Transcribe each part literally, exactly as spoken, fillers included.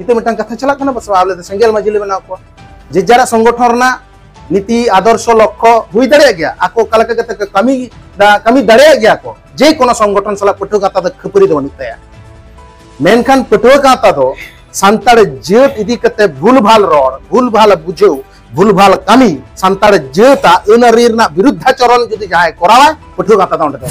ᱱᱤᱛᱚᱜ ᱢᱤᱫᱴᱟᱝ ᱠᱟᱛᱷᱟ ᱪᱟᱞᱟᱜ ᱠᱟᱱᱟ, ᱵᱟᱥ ᱟᱞᱮ ᱫᱚ ᱥᱮᱸᱜᱮᱞ ᱢᱟᱹᱡᱷᱤ ᱞᱮ ᱵᱮᱱᱟᱣ ᱠᱚᱣᱟ᱾ ᱡᱮ ᱡᱟᱨᱟᱜ ᱥᱚᱝᱜᱚᱴᱷᱚᱱ ᱨᱮᱱᱟᱜ ᱱᱤᱛᱤ ᱟᱫᱚᱨᱥᱚ ᱞᱚᱠᱠᱷᱚ ᱦᱩᱭ ᱫᱟᱲᱮᱭᱟᱜ ᱜᱮᱭᱟ, ᱟᱠᱚ ᱚᱠᱟ ᱞᱮᱠᱟ ᱠᱟᱛᱮ ᱠᱚ ᱠᱟᱹᱢᱤ ᱫᱟ-, ᱠᱟᱹᱢᱤ ᱫᱟᱲᱮᱭᱟᱜ ᱜᱮᱭᱟ ᱠᱚ, ᱡᱮ ᱠᱳᱱᱳ ᱥᱚᱝᱜᱚᱴᱷᱚᱱ ᱥᱟᱞᱟᱜ ᱯᱟᱹᱴᱷᱩᱣᱟᱹ ᱜᱟᱶᱛᱟ ᱫᱚ ᱠᱷᱟᱹᱯᱟᱹᱨᱤ ᱫᱚ ᱵᱟᱹᱱᱩᱜ ᱛᱟᱭᱟ᱾ ᱢᱮᱱᱠᱷᱟᱱ ᱯᱟᱹᱴᱷᱩᱣᱟᱹ ᱜᱟᱶᱛᱟ ᱫᱚ ᱥᱟᱱᱛᱟᱲ ᱡᱟᱹᱛ ᱤᱫᱤ ᱠᱟᱛᱮ ᱵᱷᱩᱞ ᱵᱷᱟᱞ ᱨᱚᱲ, ᱵᱷᱩᱞ ᱵᱷᱟᱞ ᱵᱩᱡᱷᱟᱹᱣ, ᱵᱷᱩᱞ ᱵᱷᱟᱞ ᱠᱟᱹᱢᱤ, ᱥᱟᱱᱛᱟᱲ ᱡᱟᱹᱛᱟᱜ ᱟᱹᱱ ᱟᱹᱨᱤ ᱨᱮᱱᱟᱜ ᱵᱤᱨᱩᱫᱷᱟᱪᱚᱨᱚᱱ ᱡᱩᱫᱤ ᱡᱟᱦᱟᱸᱭ ᱠᱚᱨᱟᱣᱟᱭ, ᱯᱟᱹᱴᱷᱩᱣᱟᱹ ᱜᱟᱶᱛᱟ ᱫᱚ ᱚᱸᱰᱮ ᱫᱚ᱾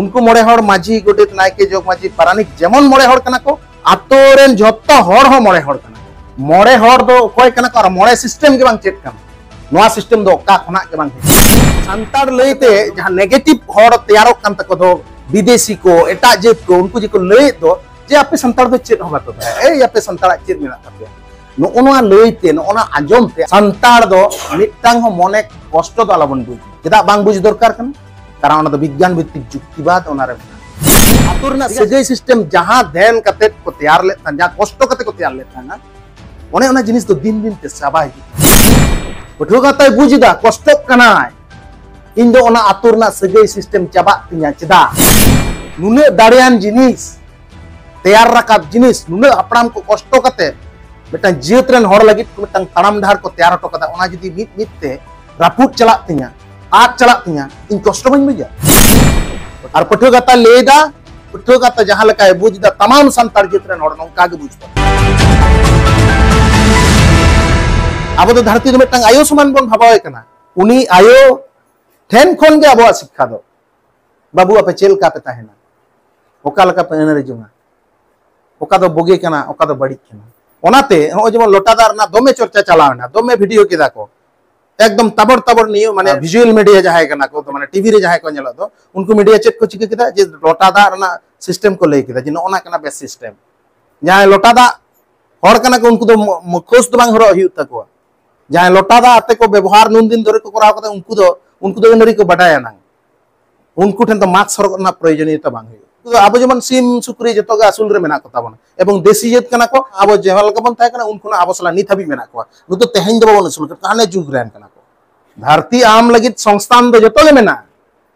ᱩᱱᱠᱩ ᱢᱚᱬᱮ ᱦᱚᱲ ᱢᱟᱹᱡᱷᱤ, ᱜᱚᱰᱮᱛ, ᱱᱟᱭᱠᱮ, ᱡᱚᱜᱽ ᱢᱟᱹᱡᱷᱤ, ᱯᱟᱨᱟᱱᱤᱠ ᱡᱮᱢᱚᱱ ᱢᱚᱬᱮ ᱦᱚᱲ ᱠᱟᱱᱟ ᱠᱚ, ᱟᱛᱳ ᱨᱮᱱ ᱡᱷᱚᱛᱚ ᱦᱚᱲ ᱦᱚᱸ ᱢᱚᱬᱮ ᱦᱚᱲ ᱠᱟᱱᱟ ᱠᱚ᱾ ᱢᱚᱬᱮ ᱦᱚᱲ ᱫᱚ ᱚᱠᱚᱭ ᱠᱟᱱᱟ ᱠᱚ ᱟᱨ ᱢᱚᱬᱮ ᱥᱤᱥᱴᱮᱢ ᱜᱮ ᱵᱟᱝ ᱪᱮᱫ ᱠᱟᱱᱟ᱾ ᱱᱚᱣᱟ ᱥᱤᱥᱴᱮᱢ ᱫᱚ ᱚᱠᱟ ᱠᱷᱚᱱᱟᱜ ᱜᱮ ᱵᱟᱝ ᱦᱮᱡ ᱟᱠᱟᱱᱟ᱾ ᱥᱟᱱᱛᱟᱲ ᱞᱟᱹᱭᱛᱮ ᱡᱟᱦᱟᱸ ᱱᱮᱜᱮᱴᱤᱵᱷ ᱦᱚᱲ ᱛᱮᱭᱟᱨᱚᱜ ᱠᱟᱱ ᱛᱟᱠᱚ ᱫᱚ, ᱵᱤᱫᱮᱥᱤ ᱠᱚ, ᱮᱴᱟᱜ ᱡᱟᱹᱛ ᱠᱚ, ᱩᱱᱠᱩ ᱡᱮᱠᱚ ᱞᱟᱹᱭᱮᱫ ᱫᱚ ᱡᱮ ᱟᱯᱮ ᱥᱟᱱᱛᱟᱲ ᱫᱚ ᱪᱮᱫ ᱦᱚᱸ ᱵᱟᱯᱮ ᱵᱟᱲᱟᱭᱟ, ᱮᱭ ᱟᱯᱮ ᱥᱟᱱᱛᱟᱲᱟᱜ ᱪᱮᱫ ᱢᱮᱱᱟᱜ ᱛᱟᱯᱮᱭᱟ, ᱱᱚᱜᱼᱚ ᱱᱚᱣᱟ ᱞᱟᱹᱭᱛᱮ, ᱱᱚᱜᱼᱚ ᱱᱚᱣᱟ ᱟᱸᱡᱚᱢ ᱛᱮ ᱥᱟᱱᱛᱟᱲ ᱫᱚ ᱢᱤᱫᱴᱟᱝ ᱦᱚᱸ ᱢᱚᱱᱮ ᱠᱚᱥᱴᱚ ᱫᱚ ᱟᱞᱚᱵᱚᱱ ᱵᱩᱡᱽ᱾ ᱪᱮᱫᱟᱜ ᱵᱟᱝ ᱵᱩᱡᱽ ᱫᱚᱨᱠᱟᱨ ᱠᱟᱱᱟ? ᱠᱟᱨᱚᱱ ᱚᱱᱟ ᱫᱚ ᱵᱤᱜᱽᱜᱟᱱ ᱵᱷᱤᱛᱛᱤᱠ ᱡᱩᱠᱛᱤᱵᱟᱫ ᱚᱱᱟᱨᱮ ᱢᱮᱱᱟᱜᱼᱟ᱾ ᱟᱹᱛᱩ ᱨᱮᱱᱟᱜ ᱥᱟᱹᱜᱟᱹᱭ ᱥᱤᱥᱴᱮᱢ ᱡᱟᱦᱟᱸ ᱫᱷᱮᱱ ᱠᱟᱛᱮ ᱠᱚ ᱛᱮᱭᱟᱨ ᱞᱮᱫ ᱛᱟᱦᱮᱸ, ᱡᱟᱦᱟᱸ ᱠᱚᱥᱴᱚ ᱠᱟᱛᱮ ᱠᱚ ᱛᱮᱭᱟᱨ ᱞᱮᱫ ᱛᱟᱦᱮᱸᱱᱟ, ᱚᱱᱮ ᱚᱱᱟ ᱡᱤᱱᱤᱥ ᱫᱚ ᱫᱤᱱ ᱫᱤᱱ ᱛᱮ ᱪᱟᱵᱟ ᱦᱤᱡᱩᱜ ᱠᱟᱱᱟ᱾ ᱯᱟᱹᱴᱷᱩᱣᱟᱹ ᱜᱟᱶᱛᱟᱭ ᱵᱩᱡᱽ ᱮᱫᱟ, ᱠᱚᱥᱴᱚᱜ ᱠᱟᱱᱟᱭ, ᱤᱧ ᱫᱚ ᱚᱱᱟ ᱟᱹᱛᱩ ᱨᱮᱱᱟᱜ ᱥᱟᱹᱜᱟᱹᱭ ᱥᱤᱥᱴᱮᱢ ᱪᱟᱵᱟᱜ ᱛᱤᱧᱟ ᱪᱮᱫᱟᱜ? ᱱᱩᱱᱟᱹᱜ ᱫᱟᱲᱮᱭᱟᱱ ᱡᱤᱱᱤᱥ, ᱛᱮᱭᱟᱨ ᱨᱟᱠᱟᱵ ᱡᱤᱱᱤᱥ, ᱱᱩᱱᱟᱹᱜ ᱦᱟᱯᱲᱟᱢ ᱠᱚ ᱠᱚᱥᱴᱚ ᱠᱟᱛᱮ ᱢᱤᱫᱴᱟᱝ ᱡᱟᱹᱛ ᱨᱮᱱ ᱦᱚᱲ ᱞᱟᱹᱜᱤᱫ ᱠᱚ ᱢᱤᱫᱴᱟᱝ ᱛᱟᱲᱟᱢ ᱰᱟᱦᱟᱨ ᱠᱚ ᱛᱮᱭᱟᱨ ᱦᱚᱴᱚ ᱠᱟᱫᱟ, ᱚᱱᱟ ᱡᱩᱫᱤ ᱢᱤᱫ ᱢᱤᱫ ᱛᱮ ᱨᱟᱹᱯᱩᱫ ᱪᱟᱞᱟᱜ ᱛᱤᱧᱟ, ᱟᱫ ᱪᱟᱞᱟᱜ ᱛᱤᱧᱟ, ᱤᱧ ᱠᱚᱥᱴᱚ ᱵᱟᱹᱧ ᱵᱩᱡᱟ? ᱟᱨ ᱯᱟᱹᱴᱷᱩᱣᱟᱹ ᱜᱟᱶᱛᱟ ᱞᱟᱹᱭ ᱮᱫᱟ, ᱯᱟᱹᱴᱷᱩᱣᱟᱹ ᱜᱟᱶᱛᱟ ᱡᱟᱦᱟᱸ ᱞᱮᱠᱟᱭ ᱵᱩᱡᱽ ᱮᱫᱟ, ᱛᱟᱢᱟᱢ ᱥᱟᱱᱛᱟᱲ ᱡᱟᱹᱛ ᱨᱮᱱ ᱦᱚᱲ ᱱᱚᱝᱠᱟ ᱜᱮ ᱵᱩᱡᱽ ᱮᱫᱟ᱾ ᱟᱵᱚ ᱫᱚ ᱫᱷᱟᱹᱨᱛᱤ ᱫᱚ ᱢᱤᱫᱴᱟᱝ ᱟᱭᱳ ᱥᱚᱢᱟᱱ ᱵᱚᱱ ᱵᱷᱟᱵᱟᱣᱮ ᱠᱟᱱᱟ᱾ ᱩᱱᱤ ᱟᱭᱳ ᱴᱷᱮᱱ ᱠᱷᱚᱱ ᱜᱮ ᱟᱵᱚᱣᱟᱜ ᱥᱤᱠᱠᱷᱟ ᱫᱚ, "ᱵᱟᱹᱵᱩ, ᱟᱯᱮ ᱪᱮᱫ ᱞᱮᱠᱟ ᱯᱮ ᱛᱟᱦᱮᱱᱟ, ᱚᱠᱟ ᱞᱮᱠᱟ ᱯᱮ ᱟᱹᱱᱟᱹᱨᱤ ᱡᱚᱝᱟ, ᱚᱠᱟ ᱫᱚ ᱵᱩᱜᱤ ᱠᱟᱱᱟ, ᱚᱠᱟ ᱫᱚ ᱵᱟᱹᱲᱤᱡ ᱠᱟᱱᱟ?" ᱚᱱᱟᱛᱮ ᱱᱚᱜᱼᱚᱭ ᱡᱮᱢᱚᱱ ᱞᱚᱴᱟ ᱫᱟᱜ ᱨᱮᱱᱟᱜ ᱫᱚᱢᱮ ᱪᱚᱨᱪᱟ ᱪᱟᱞᱟᱣ ᱮᱱᱟ, ᱫᱚᱢᱮ ᱵᱷᱤᱰᱤᱭᱳ ᱠᱮᱫᱟ ᱠᱚ, ᱮᱠᱫᱚᱢ ᱛᱟᱵᱚᱲ ᱛᱟᱵᱚᱲ ᱱᱤᱭᱩ, ᱢᱟᱱᱮ ᱦᱮᱸ᱾ ᱵᱷᱤᱡᱩᱭᱟᱞ ᱢᱤᱰᱤᱭᱟ ᱡᱟᱦᱟᱸᱭ ᱠᱟᱱᱟ ᱠᱚ, ᱢᱟᱱᱮ ᱴᱤᱵᱷᱤ ᱨᱮ ᱡᱟᱦᱟᱸᱭ ᱠᱚ ᱧᱮᱞᱚᱜ ᱫᱚ, ᱩᱱᱠᱩ ᱢᱤᱰᱤᱭᱟ ᱪᱮᱫ ᱠᱚ ᱪᱤᱠᱟᱹ ᱠᱮᱫᱟ? ᱡᱮ ᱞᱚᱴᱟ ᱫᱟᱜ ᱨᱮᱱᱟᱜ ᱥᱤᱥᱴᱮᱢ ᱠᱚ ᱞᱟᱹᱭ ᱠᱮᱫᱟ, ᱡᱮ ᱱᱚᱜᱼᱚ ᱱᱟ ᱠᱟᱱᱟ ᱵᱮᱥ ᱥᱤᱥᱴᱮᱢ᱾ ᱡᱟᱦᱟᱸᱭ ᱞᱚᱴᱟ ᱫᱟᱜ ᱦᱚᱲ ᱠᱟᱱᱟ ᱠᱚ, ᱩᱱᱠᱩ ᱫᱚ ᱢᱩ-, ᱢᱩᱠᱷᱳᱥ ᱫᱚ ᱵᱟᱝ ᱦᱚᱨᱚᱜ ᱦᱩᱭᱩᱜ ᱛᱟᱠᱚᱣᱟ᱾ ᱡᱟᱦᱟᱸᱭ ᱞᱚᱴᱟ ᱫᱟᱜ ᱟᱛᱮ ᱠᱚ ᱵᱮᱵᱚᱦᱟᱨ, ᱱᱩᱱ ᱫᱤᱱ ᱫᱷᱚᱨᱮ ᱠᱚ ᱠᱚᱨᱟᱣ ᱠᱟᱫᱟ, ᱩᱱᱠᱩ ᱫᱚ, ᱩᱱᱠᱩ ᱫᱚ ᱟᱹᱱ ᱟᱹᱨᱤ ᱠᱚ ᱵᱟᱰᱟᱭᱟ ᱱᱟᱝ᱾ ᱩᱱᱠᱩ ᱴᱷᱮᱱ ᱫᱚ ᱢᱟᱥᱠ ᱦᱚᱨᱚᱜ ᱨᱮᱱᱟᱜ ᱯᱨᱚᱭᱳᱡᱚᱱᱤᱭᱚᱛᱟ ᱵᱟᱝ ᱦᱩᱭᱩᱜᱼᱟ᱾ ᱩᱱᱠᱩ ᱫᱚ ᱟᱵᱚ ᱡᱮᱢᱚᱱ ᱥᱤᱢ ᱥᱩᱠᱨᱤ ᱡᱚᱛᱚ ᱜᱮ ᱟᱹᱥᱩᱞ ᱨᱮ ᱢᱮᱱᱟᱜ ᱠᱚ ᱛᱟᱵᱚᱱᱟ, ᱮᱵᱚᱝ ᱫᱮᱥᱤ ᱡᱟᱹᱛ ᱠᱟᱱᱟ ᱠᱚ, ᱟᱵᱚ ᱡᱟᱦᱟᱸ ᱞᱮᱠᱟ ᱵᱚᱱ ᱛᱟᱦᱮᱸ ᱠᱟᱱᱟ ᱩᱱ ᱠᱷᱚᱱᱟᱜ ᱟᱵᱚ ᱥᱟᱞᱟᱜ ᱱᱤᱛ ᱦᱟᱹᱵᱤᱡ ᱢᱮᱱᱟᱜ ᱠᱚᱣᱟ᱾ ᱱᱩᱠᱩ ᱛᱮᱦᱮᱧ ᱫᱚ ᱵᱟᱵᱚᱱ ᱟᱹᱥᱩᱞ ᱠᱟᱫ ᱠᱚᱣᱟ, ᱦᱟᱱᱮ ᱡᱩᱜᱽ ᱨᱮᱱ ᱠᱟᱱᱟ ᱠᱚ᱾ ᱫᱷᱟᱹᱨᱛᱤ ᱟᱢ ᱞᱟᱹᱜᱤᱫ ᱥᱚᱝᱥᱛᱷᱟᱱ ᱫᱚ ᱡᱚᱛᱚ ᱜᱮ ᱢᱮᱱᱟᱜᱼᱟ᱾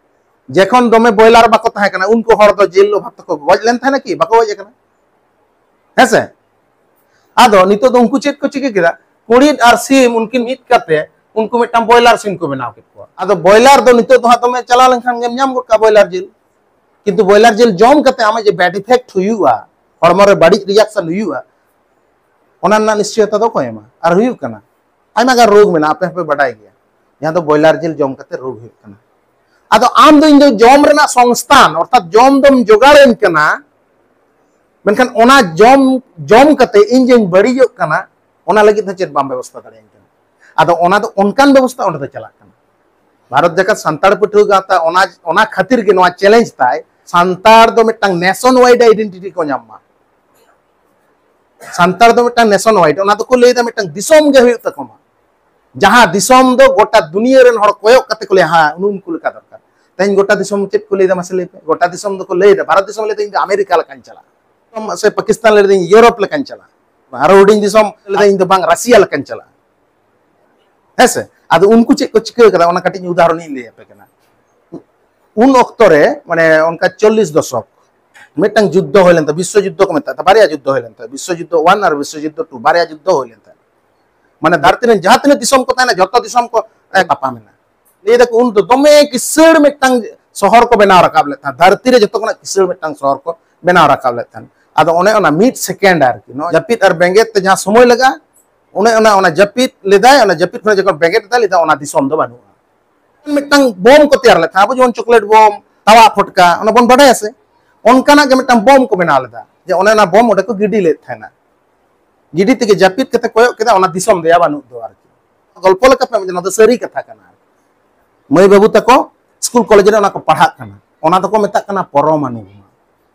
ᱡᱮᱠᱷᱚᱱ ᱫᱚᱢᱮ ᱵᱚᱭᱞᱟᱨ ᱵᱟᱠᱚ ᱛᱟᱦᱮᱸ ᱠᱟᱱᱟ, ᱩᱱᱠᱩ ᱦᱚᱲ ᱫᱚ ᱡᱮᱞ ᱚᱵᱷᱟᱵ ᱛᱮᱠᱚ ᱜᱚᱡ ᱞᱮᱱ ᱛᱟᱦᱮᱱᱟ ᱠᱤ? ᱵᱟᱠᱚ ᱜᱚᱡ ᱟᱠᱟᱱᱟ, ᱦᱮᱸ ᱥᱮ? ᱟᱫᱚ ᱱᱤᱛᱚᱜ ᱫᱚ ᱩᱱᱠᱩ ᱪᱮᱫ ᱠᱚ ᱪᱤᱠᱟᱹ ᱠᱮᱫᱟ? ᱠᱩᱲᱤᱫ ᱟᱨ ᱥᱤᱢ ᱩᱱᱠᱤᱱ ᱢᱤᱫ ᱠᱟᱛᱮ ᱩᱱᱠᱩ ᱢᱤᱫᱴᱟᱝ ᱵᱚᱭᱞᱟᱨ ᱥᱤᱢ ᱠᱚ ᱵᱮᱱᱟᱣ ᱠᱮᱫ ᱠᱚᱣᱟ᱾ ᱟᱫᱚ ᱵᱚᱭᱞᱟᱨ ᱫᱚ ᱱᱤᱛᱚᱜ ᱫᱚ ᱦᱟᱸᱜ ᱫᱚᱢᱮ ᱪᱟᱞᱟᱣ ᱞᱮᱱᱠᱷᱟᱱ ᱜᱮᱢ ᱧᱟᱢ ᱜᱚᱫ ᱠᱟᱜᱼᱟ ᱵᱚᱭᱞᱟᱨ ᱡᱤᱞ᱾ ᱠᱤᱱᱛᱩ ᱵᱚᱭᱞᱟᱨ ᱡᱤᱞ ᱡᱚᱢ ᱠᱟᱛᱮ ᱟᱢᱟᱜ ᱡᱮ ᱵᱮᱰ ᱤᱯᱷᱮᱠᱴ ᱦᱩᱭᱩᱜᱼᱟ, ᱦᱚᱲᱢᱚ ᱨᱮ ᱵᱟᱹᱲᱤᱡ ᱨᱤᱭᱟᱠᱥᱚᱱ ᱦᱩᱭᱩᱜᱼᱟ, ᱚᱱᱟ ᱨᱮᱱᱟᱜ ᱱᱤᱥᱪᱚᱭᱚᱛᱟ ᱫᱚ ᱚᱠᱚᱭ ᱮᱢᱟ? ᱟᱨ ᱦᱩᱭᱩᱜ ᱠᱟᱱᱟ᱾ ᱟᱭᱢᱟ ᱜᱟᱱ ᱨᱳᱜᱽ ᱢᱮᱱᱟᱜᱼᱟ, ᱟᱯᱮ ᱦᱚᱸᱯᱮ ᱵᱟᱰᱟᱭ ᱜᱮᱭᱟ, ᱡᱟᱦᱟᱸ ᱫᱚ ᱵᱚᱭᱞᱟᱨ ᱡᱤᱞ ᱡᱚᱢ ᱠᱟᱛᱮ ᱨᱳᱜᱽ ᱦᱩᱭᱩᱜ ᱠᱟᱱᱟ᱾ ᱟᱫᱚ ᱟᱢ ᱫᱚ ᱤᱧ ᱫᱚ ᱡᱚᱢ ᱨᱮᱱᱟᱜ ᱥᱚᱝᱥᱛᱷᱟᱱ, ᱚᱨᱛᱷᱟᱛ ᱡᱚᱢ ᱫᱚᱢ ᱡᱚᱜᱟᱲᱟᱹᱧ ᱠᱟᱱᱟ, ᱢᱮᱱᱠᱷᱟᱱ ᱚᱱᱟ ᱡᱚᱢ, ᱡᱚᱢ ᱠᱟᱛᱮ ᱤᱧ ᱡᱮᱧ ᱵᱟᱹᱲᱤᱡᱚᱜ ᱠᱟᱱᱟ, ᱚᱱᱟ ᱞᱟᱹᱜᱤᱫ ᱦᱚᱸ ᱪᱮᱫ ᱵᱟᱢ ᱵᱮᱵᱚᱥᱛᱷᱟ ᱫᱟᱲᱮᱭᱟᱹᱧ ᱠᱟᱱᱟ? ᱟᱫᱚ ᱚᱱᱟ ᱫᱚ ᱚᱱᱠᱟᱱ ᱵᱮᱵᱚᱥᱛᱷᱟ ᱚᱸᱰᱮ ᱫᱚ ᱪᱟᱞᱟᱜ ᱠᱟᱱᱟ᱾ ᱵᱷᱟᱨᱚᱛ ᱡᱟᱠᱟᱛ ᱥᱟᱱᱛᱟᱲ ᱯᱟᱹᱴᱷᱩᱣᱟᱹ ᱜᱟᱶᱛᱟ ᱚᱱᱟ, ᱚᱱᱟ ᱠᱷᱟᱹᱛᱤᱨ ᱜᱮ ᱱᱚᱣᱟ ᱪᱮᱞᱮᱧᱡᱽ ᱛᱟᱭ, ᱥᱟᱱᱛᱟᱲ ᱫᱚ ᱢᱤᱫᱴᱟᱝ ᱱᱮᱥᱚᱱ ᱣᱟᱭᱤᱰ ᱟᱭᱰᱮᱱᱴᱤᱴᱤ ᱠᱚ ᱧᱟᱢ ᱢᱟ᱾ ᱥᱟᱱᱛᱟᱲ ᱫᱚ ᱢᱤᱫᱴᱟᱝ ᱱᱮᱥᱚᱱ ᱣᱟᱭᱤᱰ, ᱚᱱᱟ ᱫᱚᱠᱚ ᱞᱟᱹᱭᱫᱟ ᱢᱤᱫᱴᱟᱝ ᱫᱤᱥᱚᱢ ᱜᱮ ᱦᱩᱭᱩᱜ ᱛᱟᱠᱚ ᱢᱟ, ᱡᱟᱦᱟᱸ ᱫᱤᱥᱚᱢ ᱫᱚ ᱜᱚᱴᱟ ᱫᱩᱱᱤᱭᱟᱹ ᱨᱮᱱ ᱦᱚᱲ ᱠᱚᱭᱚᱜ ᱠᱟᱛᱮ ᱠᱚ ᱞᱟᱹᱭᱟ, "ᱦᱮᱸ, ᱩᱱᱠᱩ ᱞᱮᱠᱟ ᱫᱚᱨᱠᱟᱨ᱾" ᱛᱮᱦᱮᱧ ᱜᱚᱴᱟ ᱫᱤᱥᱚᱢ ᱪᱮᱫ ᱠᱚ ᱞᱟᱹᱭᱫᱟ ᱢᱟᱥᱮ ᱞᱟᱹᱭ ᱯᱮ? ᱜᱚᱴᱟ ᱫᱤᱥᱚᱢ ᱫᱚᱠᱚ ᱞᱟᱹᱭᱫᱟ, ᱵᱷᱟᱨᱚᱛ ᱫᱤᱥᱚᱢ ᱞᱟᱹᱭᱫᱟ, "ᱤᱧ ᱫᱚ ᱟᱢᱮᱨᱤᱠᱟ ᱞᱮᱠᱟᱧ ᱪᱟᱞᱟᱜᱼᱟ", ᱥᱮ ᱯᱟᱠᱤᱥᱛᱟᱱ ᱞᱟᱹᱭᱫᱟ, "ᱤᱧ ᱤᱭᱩᱨᱳᱯ ᱞᱮᱠᱟᱧ ᱪᱟᱞᱟᱜᱼᱟ", ᱟᱨᱚ ᱦᱩᱰᱤᱧ ᱫᱤᱥᱚᱢ ᱞᱟᱹᱭᱫᱟ, "ᱤᱧ ᱫᱚ ᱵᱟᱝ, ᱨᱟᱥᱤᱭᱟ ᱞᱮᱠᱟᱧ ᱪᱟᱞᱟᱜᱼᱟ᱾" ᱦᱮᱸ ᱥᱮ? ᱟᱫᱚ ᱩᱱᱠᱩ ᱪᱮᱫ ᱠᱚ ᱪᱤᱠᱟᱹ ᱠᱟᱫᱟ, ᱚᱱᱟ ᱠᱟᱹᱴᱤᱡ ᱩᱫᱟᱦᱚᱨᱚᱱ ᱤᱧ ᱞᱟᱹᱭ ᱟᱯᱮ ᱠᱟᱱᱟ᱾ ᱩᱱ ᱚᱠᱛᱚ ᱨᱮ, ᱢᱟᱱᱮ, ᱚᱱᱠᱟ ᱪᱚᱞᱞᱤᱥ ᱫᱚᱥᱚᱠ ᱢᱤᱫᱴᱟᱝ ᱡᱩᱫᱽᱫᱷᱚ ᱦᱩᱭ ᱞᱮᱱ ᱛᱟᱦᱮᱸ, ᱵᱤᱥᱥᱚ ᱡᱩᱫᱽᱫᱷᱚ ᱠᱚ ᱢᱮᱛᱟᱜ ᱛᱟᱦᱮᱸ, ᱵᱟᱨᱭᱟ ᱡᱩᱫᱽᱫᱷᱚ ᱦᱩᱭ ᱞᱮᱱ ᱛᱟᱦᱮᱸ, ᱵᱤᱥᱥᱚ ᱡᱩᱫᱽᱫᱷᱚ ᱚᱣᱟᱱ ᱟᱨ ᱵᱤᱥᱥᱚ ᱡᱩᱫᱽᱫᱷᱚ ᱴᱩ, ᱵᱟᱨᱭᱟ ᱡᱩᱫᱽᱫᱷᱚ ᱦᱩᱭ ᱞᱮᱱ ᱛᱟᱦᱮᱸ᱾ ᱢᱟᱱᱮ ᱫᱷᱟᱹᱨᱛᱤ ᱨᱮᱱ ᱡᱟᱦᱟᱸ ᱛᱤᱱᱟᱹᱜ ᱫᱤᱥᱚᱢ ᱠᱚ ᱛᱟᱦᱮᱱᱟ, ᱡᱚᱛᱚ ᱫᱤᱥᱚᱢ ᱠᱚ, ᱮ, ᱛᱟᱯᱟᱢ ᱮᱱᱟ᱾ ᱞᱟᱹᱭ ᱫᱟᱠᱚ ᱩᱱ ᱫᱚ ᱫᱚᱢᱮ ᱠᱤᱥᱟᱹᱬ ᱢᱤᱫᱴᱟᱝ ᱥᱚᱦᱚᱨ ᱠᱚ ᱵᱮᱱᱟᱣ ᱨᱟᱠᱟᱵ ᱞᱮᱫ ᱛᱟᱦᱮᱸᱫ, ᱫᱷᱟᱹᱨᱛᱤ ᱨᱮ ᱡᱚᱛᱚ ᱠᱷᱚᱱᱟᱜ ᱠᱤᱥᱟᱹᱬ ᱢᱤᱫᱴᱟᱝ ᱥᱚᱦᱚᱨ ᱠᱚ ᱵᱮᱱᱟᱣ ᱨᱟᱠᱟᱵ ᱞᱮᱫ ᱛᱟᱦᱮᱸᱫ᱾ ᱟᱫᱚ ᱚᱱᱮ ᱚᱱᱟ ᱢᱤᱫ ᱥᱮᱠᱮᱱᱰ ᱟᱨᱠᱤ, ᱱᱚᱣᱟ ᱡᱟᱹᱯᱤᱫ ᱟᱨ ᱵᱮᱸᱜᱮᱫ ᱛᱮ ᱡᱟᱦᱟᱸ ᱥᱚᱢᱚᱭ ᱞᱟᱜᱟᱜᱼᱟ, ᱚᱱᱮ ᱚᱱᱟ, ᱚᱱᱟ ᱡᱟᱹᱯᱤᱫ ᱞᱮᱫᱟᱭ, ᱚᱱᱟ ᱡᱟᱹᱯᱤᱫ ᱠᱷᱚᱱᱟᱜ ᱡᱚᱠᱷᱚᱱ ᱵᱮᱸᱜᱮᱫ ᱮᱫᱟᱭ, ᱞᱟᱹᱭ ᱫᱟ ᱚᱱᱟ ᱫᱤᱥᱚᱢ ᱫᱚ ᱵᱟᱹᱱᱩᱜᱼᱟ᱾ ᱢᱤᱫᱴᱟᱝ ᱵᱳᱢ ᱠᱚ ᱛᱮᱭᱟᱨ ᱞᱮᱫ ᱛᱟᱦᱮᱸᱫ, ᱟᱵᱚ ᱡᱮᱢᱚᱱ ᱪᱚᱠᱞᱮᱴ ᱵᱳᱢ, ᱛᱟᱣᱟ ᱯᱷᱚᱴᱠᱟ, ᱚᱱᱟ ᱵᱚᱱ ᱵᱟᱰᱟᱭᱟ ᱥᱮ? ᱚᱱᱠᱟᱱᱟᱜ ᱜᱮ ᱢᱤᱫᱴᱟᱝ ᱵᱳᱢ ᱠᱚ ᱵᱮᱱᱟᱣ ᱞᱮᱫᱟ, ᱡᱮ ᱚᱱᱮ ᱚᱱᱟ ᱵᱳᱢ ᱚᱸᱰᱮ ᱠᱚ ᱜᱤᱰᱤ ᱞᱮᱫ ᱛᱟᱦᱮᱱᱟ᱾ ᱜᱤᱰᱤ ᱛᱮᱜᱮ ᱡᱟᱹᱯᱤᱫ ᱠᱟᱛᱮ ᱠᱚᱭᱚᱜ ᱠᱮᱫᱟ, ᱚᱱᱟ ᱫᱤᱥᱚᱢ ᱫᱚᱭᱟ ᱵᱟᱹᱱᱩᱜ ᱫᱚ ᱟᱨᱠᱤ᱾ ᱜᱚᱞᱯᱚ ᱞᱮᱠᱟᱛᱮ ᱱᱚᱣᱟ ᱫᱚ ᱥᱟᱹᱨᱤ ᱠᱟᱛᱷᱟ ᱠᱟᱱᱟ᱾ ᱢᱟᱹᱭ ᱵᱟᱹᱵᱩ ᱛᱟᱠᱚ ᱥᱠᱩᱞ ᱠᱚᱞᱮᱡᱽ ᱨᱮ ᱚᱱᱟ ᱠᱚ ᱯᱟᱲᱦᱟᱜ ᱠᱟᱱᱟ, ᱚᱱᱟ ᱫᱚᱠᱚ ᱢᱮᱛᱟᱜ ᱠᱟᱱᱟ ᱯᱚᱨᱚᱢᱟᱱᱩ ᱵᱳᱢᱟ᱾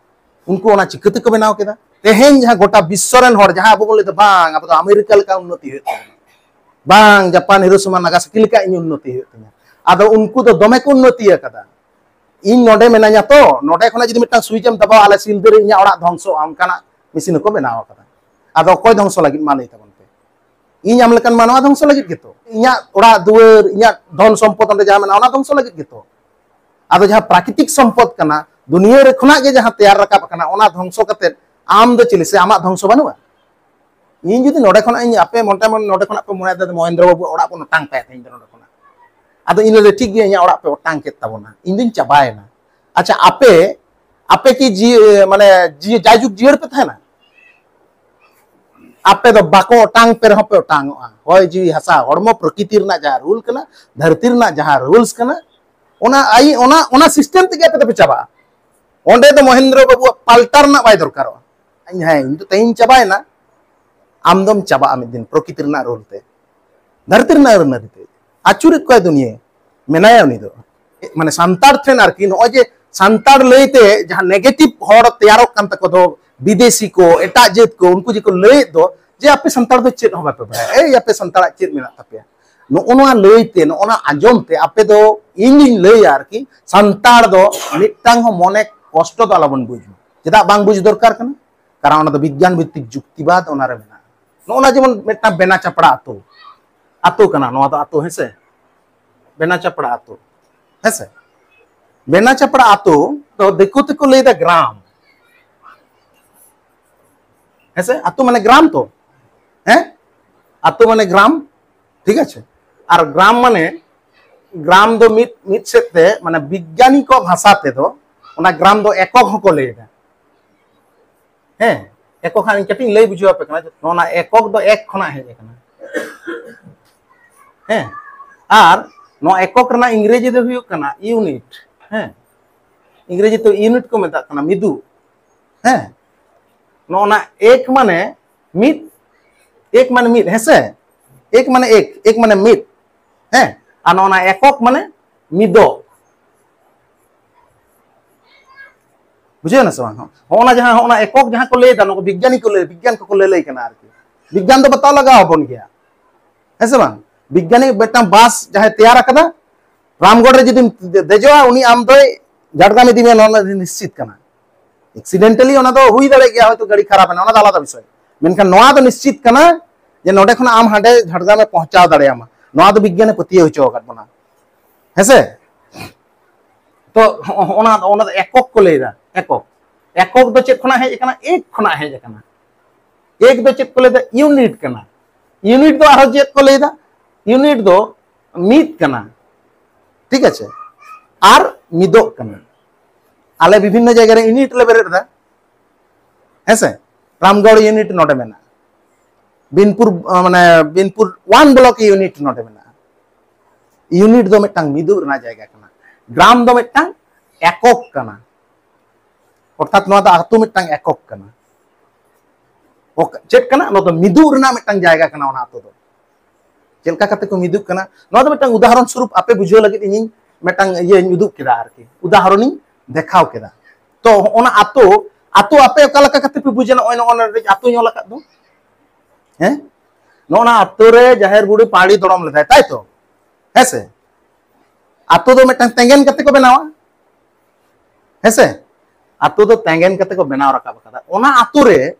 ᱩᱱᱠᱩ ᱚᱱᱟ ᱪᱤᱠᱟᱹ ᱛᱮᱠᱚ ᱵᱮᱱᱟᱣ ᱠᱮᱫᱟ? ᱛᱮᱦᱮᱧ ᱡᱟᱦᱟᱸ ᱜᱚᱴᱟ ᱵᱤᱥᱥᱚ ᱨᱮᱱ ᱦᱚᱲ, ᱡᱟᱦᱟᱸ ᱟᱵᱚ ᱵᱚᱱ ᱞᱟᱹᱭ ᱫᱟ, "ᱵᱟᱝ, ᱟᱵᱚ ᱫᱚ ᱟᱢᱮᱨᱤᱠᱟ ᱞᱮᱠᱟ ᱩᱱᱱᱚᱛᱤ ᱦᱩᱭᱩᱜ ᱛᱟᱵᱚᱱᱟ, ᱵᱟᱝ, ᱡᱟᱯᱟᱱ, ᱦᱤᱨᱳᱥᱤᱢᱟ, ᱱᱟᱜᱟᱥᱟᱠᱤ ᱞᱮᱠᱟ ᱤᱧ ᱩᱱᱱᱚᱛᱤ ᱦᱩᱭᱩᱜ ᱛᱤᱧᱟ", ᱟᱫᱚ ᱩᱱᱠᱩ ᱫᱚ ᱫᱚᱢᱮ ᱠᱚ ᱩᱱᱱᱚᱛᱤ ᱟᱠᱟᱫᱟ᱾ ᱤᱧ ᱱᱚᱰᱮ ᱢᱮᱱᱟᱧᱟ ᱛᱚ, ᱱᱚᱰᱮ ᱠᱷᱚᱱᱟᱜ ᱡᱩᱫᱤ ᱢᱤᱫᱴᱟᱝ ᱥᱩᱭᱤᱪ ᱮᱢ ᱫᱟᱵᱟᱣᱟ, ᱟᱞᱮ ᱥᱤᱞᱫᱟᱹ ᱨᱮ ᱤᱧᱟᱹᱜ ᱚᱲᱟᱜ ᱫᱷᱚᱝᱥᱚᱜᱼᱟ, ᱚᱱᱠᱟᱱᱟᱜ ᱢᱮᱥᱤᱱ ᱦᱚᱸᱠᱚ ᱵᱮᱱᱟᱣ ᱟᱠᱟᱫᱟ᱾ ᱟᱫᱚ ᱚᱠᱚᱭ ᱫᱷᱚᱝᱥᱚ ᱞᱟᱹᱜᱤᱫ, ᱢᱟ ᱞᱟᱹᱭ ᱛᱟᱵᱚᱱ ᱯᱮ? ᱤᱧ ᱟᱢ ᱞᱮᱠᱟᱱ ᱢᱟᱱᱣᱟ ᱫᱷᱚᱝᱥᱚ ᱞᱟᱹᱜᱤᱫ ᱜᱮᱛᱚ? ᱤᱧᱟᱹᱜ ᱚᱲᱟᱜ ᱫᱩᱣᱟᱹᱨ, ᱤᱧᱟᱹᱜ ᱫᱷᱚᱱ ᱥᱚᱢᱯᱚᱫ ᱚᱸᱰᱮ ᱡᱟᱦᱟᱸ ᱢᱮᱱᱟᱜᱼᱟ, ᱚᱱᱟ ᱫᱷᱚᱝᱥᱚ ᱞᱟᱹᱜᱤᱫ ᱜᱮᱛᱚ? ᱟᱫᱚ ᱡᱟᱦᱟᱸ ᱯᱨᱟᱠᱨᱤᱛᱤᱠ ᱥᱚᱢᱯᱚᱫ ᱠᱟᱱᱟ, ᱫᱩᱱᱤᱭᱟᱹ ᱨᱮ ᱠᱷᱚᱱᱟᱜ ᱜᱮ ᱡᱟᱦᱟᱸ ᱛᱮᱭᱟᱨ ᱨᱟᱠᱟᱵ ᱟᱠᱟᱱᱟ, ᱚᱱᱟ ᱫᱷᱚᱝᱥᱚ ᱠᱟᱛᱮ ᱟᱢ ᱫᱚ ᱪᱤᱞᱤ ᱥᱮ ᱟᱢᱟᱜ ᱫᱷᱚᱝᱥᱚ ᱵᱟᱹᱱᱩᱜᱼᱟ? ᱤᱧ ᱡᱩᱫᱤ ᱱᱚᱰᱮ ᱠᱷᱚᱱᱟᱜ ᱤᱧ, ᱟᱯᱮ ᱢᱚᱱᱮ ᱢᱚᱱᱮ ᱱᱚᱰᱮ ᱠᱷᱚᱱᱟᱜ ᱯᱮ ᱢᱚᱱᱮᱭᱮᱫᱟ ᱢᱚᱦᱮᱱᱫᱨᱚ ᱵᱟᱹᱵᱩ ᱚᱲᱟᱜ ᱵᱚᱱ ᱚᱴᱟᱝ ᱛᱟᱭᱟ ᱛᱮᱦᱮᱧ ᱫᱚ ᱱᱚᱰᱮ ᱠᱷᱚᱱᱟᱜ, ᱟᱫᱚ ᱤᱧ ᱫᱚ ᱴᱷᱤᱠ ᱜᱮᱭᱟ, ᱤᱧᱟᱹᱜ ᱚᱲᱟᱜ ᱯᱮ ᱚᱴᱟᱝ ᱠᱮᱫ ᱛᱟᱵᱚᱱᱟ, ᱤᱧ ᱫᱩᱧ ᱪᱟᱵᱟᱭᱮᱱᱟ᱾ ᱟᱪᱪᱷᱟ, ᱟᱯᱮ, ᱟᱯᱮ ᱠᱤ ᱡᱤ-, ᱢᱟᱱᱮ ᱡᱤ-, ᱡᱟᱭᱡᱩᱜᱽ ᱡᱤᱭᱟᱹᱲ ᱯᱮ ᱛᱟᱦᱮᱱᱟ? ᱟᱯᱮ ᱫᱚ ᱵᱟᱠᱚ ᱚᱴᱟᱝ ᱯᱮ ᱨᱮᱦᱚᱸ ᱯᱮ ᱚᱴᱟᱝᱚᱜᱼᱟ᱾ ᱦᱚᱭ ᱡᱤᱣᱤ ᱦᱟᱥᱟ ᱦᱚᱲᱢᱚ ᱯᱨᱚᱠᱤᱛᱤ ᱨᱮᱱᱟᱜ ᱡᱟᱦᱟᱸ ᱨᱩᱞ ᱠᱟᱱᱟ, ᱫᱷᱟᱹᱨᱛᱤ ᱨᱮᱱᱟᱜ ᱡᱟᱦᱟᱸ ᱨᱩᱞᱥ ᱠᱟᱱᱟ, ᱚᱱᱟ ᱟᱭᱤ-, ᱚᱱᱟ, ᱚᱱᱟ ᱥᱤᱥᱴᱮᱢ ᱛᱮᱜᱮ ᱟᱯᱮ ᱫᱚᱯᱮ ᱪᱟᱵᱟᱜᱼᱟ᱾ ᱚᱸᱰᱮ ᱫᱚ ᱢᱚᱦᱮᱱᱫᱨᱚ ᱵᱟᱹᱵᱩᱣᱟᱜ ᱯᱟᱞᱴᱟᱨ ᱨᱮᱱᱟᱜ ᱵᱟᱭ ᱫᱚᱨᱠᱟᱨᱚᱜᱼᱟ᱾ ᱤᱧ, ᱦᱮᱸ, ᱤᱧ ᱫᱚ ᱛᱮᱦᱮᱧ ᱪᱟᱵᱟᱭᱮᱱᱟ, ᱟᱢ ᱫᱚᱢ ᱪᱟᱵᱟᱜᱼᱟ ᱢᱤᱫ ᱫᱤᱱ ᱯᱨᱚᱠᱤᱛᱤ ᱨᱮᱱᱟᱜ ᱨᱩᱞ ᱛᱮ, ᱫᱷᱟᱹᱨᱛᱤ ᱨᱮᱱᱟᱜ ᱟᱹᱨᱤ ᱛᱮ᱾ ᱟᱹᱪᱩᱨᱮᱫ ᱠᱚᱣᱟᱭ ᱫᱩᱱᱤᱭᱟᱹ, ᱢᱮᱱᱟᱭᱟ ᱩᱱᱤ ᱫᱚ᱾ ᱢᱟᱱᱮ ᱥᱟᱱᱛᱟᱲ ᱴᱷᱮᱱ ᱟᱨᱠᱤ ᱱᱚᱜᱼᱚᱭ ᱡᱮ ᱥᱟᱱᱛᱟᱲ ᱞᱟᱹᱭᱛᱮ ᱡᱟᱦᱟᱸ ᱱᱮᱜᱮᱴᱤᱵᱷ ᱦᱚᱲ ᱛᱮᱭᱟᱨᱚᱜ ᱠᱟᱱ ᱛᱟᱠᱚ ᱫᱚ, ᱵᱤᱫᱮᱥᱤ ᱠᱚ, ᱮᱴᱟᱜ ᱡᱟᱹᱛ ᱠᱚ, ᱩᱱᱠᱩ ᱡᱮᱠᱚ ᱞᱟᱹᱭᱮᱫ ᱫᱚ ᱡᱮ ᱟᱯᱮ ᱥᱟᱱᱛᱟᱲ ᱫᱚ ᱪᱮᱫ ᱦᱚᱸ ᱵᱟᱯᱮ ᱵᱟᱲᱟᱭᱟ, ᱮᱭ ᱟᱯᱮ ᱥᱟᱱᱛᱟᱲᱟᱜ ᱪᱮᱫ ᱢᱮᱱᱟᱜ ᱛᱟᱯᱮᱭᱟ, ᱱᱚᱜᱼᱚ ᱱᱚᱣᱟ ᱞᱟᱹᱭᱛᱮ, ᱱᱚᱜᱼᱚ ᱱᱚᱣᱟ ᱟᱸᱡᱚᱢ ᱛᱮ ᱟᱯᱮ ᱫᱚ, ᱤᱧ ᱞᱤᱧ ᱞᱟᱹᱭᱟ ᱟᱨᱠᱤ, ᱥᱟᱱᱛᱟᱲ ᱫᱚ ᱢᱤᱫᱴᱟᱝ ᱦᱚᱸ ᱢᱚᱱᱮ ᱠᱚᱥᱴᱚ ᱫᱚ ᱟᱞᱚᱵᱚᱱ ᱵᱩᱡᱽ ᱢᱟ᱾ ᱪᱮᱫᱟᱜ ᱵᱟᱝ ᱵᱩᱡᱽ ᱫᱚᱨᱠᱟᱨ ᱠᱟᱱᱟ? ᱠᱟᱨᱚᱱ ᱚᱱᱟ ᱫᱚ ᱵᱤᱜᱽᱜᱟᱱ ᱵᱷᱤᱛᱛᱤᱠ ᱡᱩᱠᱛᱤᱵᱟᱫ ᱚᱱᱟ ᱨᱮ ᱢᱮᱱᱟᱜᱼᱟ᱾ ᱱᱚᱜᱼᱚ ᱱᱟ ᱡᱮᱢᱚᱱ ᱢᱤᱫᱴᱟᱝ ᱵᱮᱱᱟ ᱪᱟᱯᱲᱟ ᱟᱛᱳ, ᱟᱛᱳ ᱠᱟᱱᱟ ᱱᱚᱣᱟ ᱫᱚ, ᱟᱛᱳ, ᱦᱮᱸᱥᱮ? ᱵᱮᱱᱟ ᱪᱟᱯᱲᱟ ᱟᱛᱳ, ᱦᱮᱸᱥᱮ? ᱵᱮᱱᱟ ᱪᱟᱯᱲᱟ ᱟᱛᱳ ᱫᱚ ᱫᱤᱠᱩ ᱛᱮᱠᱚ ᱞᱟᱹᱭᱫᱟ ᱜᱨᱟᱢ, ᱦᱮᱸᱥᱮ? ᱟᱛᱳ ᱢᱟᱱᱮ ᱜᱨᱟᱢ ᱛᱚ, ᱦᱮᱸ, ᱟᱛᱳ ᱢᱟᱱᱮ ᱜᱨᱟᱢ, ᱴᱷᱤᱠ ᱟᱪᱷᱮ? ᱟᱨ ᱜᱨᱟᱢ ᱢᱟᱱᱮ, ᱜᱨᱟᱢ ᱫᱚ ᱢᱤᱫ, ᱢᱤᱫ ᱥᱮᱫ ᱛᱮ, ᱢᱟᱱᱮ ᱵᱤᱜᱽᱜᱟᱱᱤ ᱠᱚ ᱵᱷᱟᱥᱟ ᱛᱮᱫᱚ ᱚᱱᱟ ᱜᱨᱟᱢ ᱫᱚ ᱮᱠᱚᱠ ᱦᱚᱸᱠᱚ ᱞᱟᱹᱭ ᱮᱫᱟ᱾ ᱦᱮᱸ, ᱮᱠᱚᱠ ᱦᱟᱸᱜ ᱤᱧ ᱠᱟᱹᱴᱤᱡ ᱤᱧ ᱞᱟᱹᱭ ᱵᱩᱡᱷᱟᱹᱣ ᱟᱯᱮ ᱠᱟᱱᱟ᱾ ᱱᱚᱣᱟ ᱮᱠᱚᱠ ᱫᱚ ᱮᱠ ᱠᱷᱚᱱᱟᱜ ᱦᱮᱡ ᱟᱠᱟᱱᱟ᱾ ᱦᱮᱸ, ᱟᱨ ᱱᱚᱣᱟ ᱮᱠᱚᱠ ᱨᱮᱱᱟᱜ ᱤᱝᱨᱮᱡᱤ ᱫᱚ ᱦᱩᱭᱩᱜ ᱠᱟᱱᱟ ᱤᱭᱩᱱᱤᱴ᱾ ᱦᱮᱸ, ᱤᱝᱨᱮᱡᱤ ᱛᱮ ᱤᱭᱩᱱᱤᱴ ᱠᱚ ᱢᱮᱛᱟᱜ ᱠᱟᱱᱟ, ᱢᱤᱫᱩ᱾ ᱦᱮᱸ, ᱱᱚᱜᱼᱚ ᱱᱟ ᱮᱠ ᱢᱟᱱᱮ ᱢᱤᱫ, ᱮᱠ ᱢᱟᱱᱮ ᱢᱤᱫ, ᱦᱮᱸᱥᱮ? ᱮᱠ ᱢᱟᱱᱮ ᱮᱠ, ᱮᱠ ᱢᱟᱱᱮ ᱢᱤᱫ᱾ ᱦᱮᱸ, ᱟᱨ ᱱᱚᱜᱼᱚ ᱱᱟ ᱮᱠᱚᱠ ᱢᱟᱱᱮ ᱢᱤᱫᱚᱜ᱾ ᱵᱩᱡᱷᱟᱹᱣ ᱮᱱᱟ ᱥᱮ ᱵᱟᱝ? ᱦᱚᱸᱜᱼᱚ ᱱᱟ ᱡᱟᱦᱟᱸ, ᱦᱚᱸᱜᱼᱚ ᱱᱟ ᱮᱠᱚᱠ ᱡᱟᱦᱟᱸ ᱠᱚ ᱞᱟᱹᱭ ᱮᱫᱟ, ᱱᱚᱣᱟ ᱠᱚ ᱵᱤᱜᱽᱜᱟᱱᱤ ᱠᱚ ᱞᱟᱹᱭ, ᱵᱤᱜᱽᱜᱟᱱ ᱠᱚᱠᱚ ᱞᱟᱹᱞᱟᱹᱭ ᱠᱟᱱᱟ ᱟᱨᱠᱤ᱾ ᱵᱤᱜᱽᱜᱟᱱ ᱫᱚ ᱵᱟᱛᱟᱣ ᱞᱟᱜᱟᱣ ᱟᱵᱚᱱ ᱜᱮᱭᱟ, ᱦᱮᱸ ᱥᱮ ᱵᱟᱝ? ᱵᱤᱜᱽᱜᱟᱱᱤ ᱢᱤᱫᱴᱟᱝ ᱵᱟᱥ ᱡᱟᱦᱟᱸᱭ ᱛᱮᱭᱟᱨ ᱟᱠᱟᱫᱟ, ᱨᱟᱢᱜᱚᱲ ᱨᱮ ᱡᱩᱫᱤᱢ ᱫᱮᱡᱚᱜᱼᱟ, ᱩᱱᱤ ᱟᱢ ᱫᱚᱭ ᱡᱷᱟᱲᱜᱨᱟᱢ ᱤᱫᱤ ᱢᱮᱭᱟ, ᱱᱚᱣᱟ ᱫᱚ ᱱᱤᱥᱪᱤᱛ ᱠᱟᱱᱟ᱾ ᱮᱠᱥᱤᱰᱮᱱᱴᱟᱞᱤ ᱚᱱᱟ ᱫᱚ ᱦᱩᱭ ᱫᱟᱲᱮᱭᱟᱜ ᱜᱮᱭᱟ, ᱦᱚᱭᱛᱳ ᱜᱟᱹᱰᱤ ᱠᱷᱟᱨᱟᱯ ᱮᱱᱟ, ᱚᱱᱟ ᱫᱚ ᱟᱞᱟᱫᱟ ᱵᱤᱥᱚᱭ᱾ ᱢᱮᱱᱠᱷᱟᱱ ᱱᱚᱣᱟ ᱫᱚ ᱱᱤᱥᱪᱤᱛ ᱠᱟᱱᱟ ᱡᱮ ᱱᱚᱸᱰᱮ ᱠᱷᱚᱱᱟᱜ ᱟᱢ ᱦᱟᱸᱰᱮ ᱡᱷᱟᱲᱜᱨᱟᱢᱮ ᱯᱳᱸᱪᱷᱟᱣ ᱫᱟᱲᱮᱭᱟᱢᱟ, ᱱᱚᱣᱟ ᱫᱚ ᱵᱤᱜᱽᱜᱟᱱᱮ ᱯᱟᱹᱛᱭᱟᱹᱣ ᱦᱚᱪᱚ ᱟᱠᱟᱫ ᱵᱚᱱᱟ, ᱦᱮᱸᱥᱮ? ᱛᱚ ᱦᱚᱸ-, ᱚᱱᱟ, ᱚᱱᱟ ᱫᱚ ᱮᱠᱚᱠ ᱠᱚ ᱞᱟᱹᱭᱫᱟ, ᱮᱠᱚᱠ᱾ ᱮᱠᱚᱠ ᱫᱚ ᱪᱮᱫ ᱠᱷᱚᱱᱟᱜ ᱦᱮᱡ ᱟᱠᱟᱱᱟ? ᱮᱠ ᱠᱷᱚᱱᱟᱜ ᱦᱮᱡ ᱟᱠᱟᱱᱟ᱾ ᱮᱠ ᱫᱚ ᱪᱮᱫ ᱠᱚ ᱞᱟᱹᱭᱫᱟ? ᱤᱭᱩᱱᱤᱴ ᱠᱟᱱᱟ᱾ ᱤᱭᱩᱱᱤᱴ ᱫᱚ ᱟᱨᱦᱚᱸ ᱪᱮᱫ ᱠᱚ ᱞᱟᱹᱭᱫᱟ? ᱤᱭᱩᱱᱤᱴ ᱫᱚ ᱢᱤᱫ ᱠᱟᱱᱟ, ᱴᱷᱤᱠ ᱟᱪᱷᱮ, ᱟᱨ ᱢᱤᱫᱚᱜ ᱠᱟᱱᱟ᱾ ᱟᱞᱮ ᱵᱤᱵᱷᱤᱱᱱᱚ ᱡᱟᱭᱜᱟ ᱨᱮ ᱤᱭᱩᱱᱤᱴ ᱞᱮ ᱵᱮᱨᱮᱫ ᱮᱫᱟ, ᱦᱮᱸᱥᱮ? ᱨᱟᱢᱜᱚᱲ ᱤᱭᱩᱱᱤᱴ ᱱᱚᱰᱮ ᱢᱮᱱᱟᱜᱼᱟ, ᱵᱤᱱᱯᱩᱨ, ᱢᱟᱱᱮ ᱵᱤᱱᱯᱩᱨ ᱳᱣᱟᱱ ᱵᱞᱚᱠ ᱤᱭᱩᱱᱤᱴ ᱱᱚᱰᱮ ᱢᱮᱱᱟᱜᱼᱟ᱾ ᱤᱭᱩᱱᱤᱴ ᱫᱚ ᱢᱤᱫᱴᱟᱝ ᱢᱤᱫᱩᱜ ᱨᱮᱱᱟᱜ ᱡᱟᱭᱜᱟ ᱠᱟᱱᱟ, ᱜᱨᱟᱢ ᱫᱚ ᱢᱤᱫᱴᱟᱝ ᱮᱠᱚᱠ ᱠᱟᱱᱟ, ᱚᱨᱛᱷᱟᱛ ᱱᱚᱣᱟ ᱫᱚ ᱟᱹᱛᱩ ᱢᱤᱫᱴᱟᱝ ᱮᱠᱚᱠ ᱠᱟᱱᱟ᱾ ᱪᱮᱫ ᱠᱟᱱᱟ? ᱱᱚᱣᱟ ᱫᱚ ᱢᱤᱫᱩᱜ ᱨᱮᱱᱟᱜ ᱢᱤᱫᱴᱟᱝ ᱡᱟᱭᱜᱟ ᱠᱟᱱᱟ ᱚᱱᱟ ᱟᱹᱛᱩ ᱫᱚ᱾ ᱪᱮᱫ ᱞᱮᱠᱟ ᱠᱟᱛᱮ ᱠᱚ ᱢᱤᱫᱩᱜ ᱠᱟᱱᱟ, ᱱᱚᱣᱟ ᱫᱚ ᱢᱤᱫᱴᱟᱝ ᱩᱫᱟᱦᱚᱨᱚᱱ ᱥᱚᱨᱩᱯ ᱟᱯᱮ ᱵᱩᱡᱷᱟᱹᱣ ᱞᱟᱹᱜᱤᱫ ᱤᱧᱤᱧ ᱢᱤᱫᱴᱟᱝ ᱤᱭᱟᱹᱧ ᱩᱫᱩᱜ ᱠᱮᱫᱟ, ᱟᱨᱠᱤ ᱩᱫᱟᱦᱚᱨᱚᱱᱤᱧ ᱫᱮᱠᱷᱟᱣ ᱠᱮᱫᱟ᱾ ᱛᱚ ᱚᱱᱟ ᱟᱹᱛᱩ, ᱟᱹᱛᱩ ᱟᱯᱮ ᱚᱠᱟ ᱞᱮᱠᱟ ᱠᱟᱛᱮ ᱯᱮ ᱵᱩᱡᱟ? ᱱᱚᱜᱼᱚᱭ ᱱᱚᱜᱼᱚᱭ ᱱᱚᱰᱮ ᱟᱹᱛᱩᱧ ᱚᱞ ᱟᱠᱟᱫ ᱫᱚ, ᱦᱮᱸ, ᱱᱚᱜᱼᱚ ᱱᱟ ᱟᱹᱛᱩ ᱨᱮ ᱡᱟᱦᱮᱨ ᱵᱩᱰᱷᱤ ᱯᱟᱹᱣᱲᱤ ᱫᱚᱲᱚᱢ ᱞᱮᱫᱟᱭ, ᱛᱟᱭ ᱛᱚ? ᱦᱮᱸ ᱥᱮ? ᱟᱹᱛᱩ ᱫᱚ ᱢᱤᱫᱴᱟᱝ ᱛᱮᱸᱜᱮᱱ ᱠᱟᱛᱮ ᱠᱚ ᱵᱮᱱᱟᱣᱟ, ᱦᱮᱸ ᱥᱮ? ᱟᱹᱛᱩ ᱫᱚ ᱛᱮᱸᱜᱮᱱ ᱠᱟᱛᱮ ᱠᱚ ᱵᱮᱱᱟᱣ ᱨᱟᱠᱟᱵ ᱟᱠᱟᱫᱟ᱾ ᱚᱱᱟ ᱟᱹᱛᱩ ᱨᱮ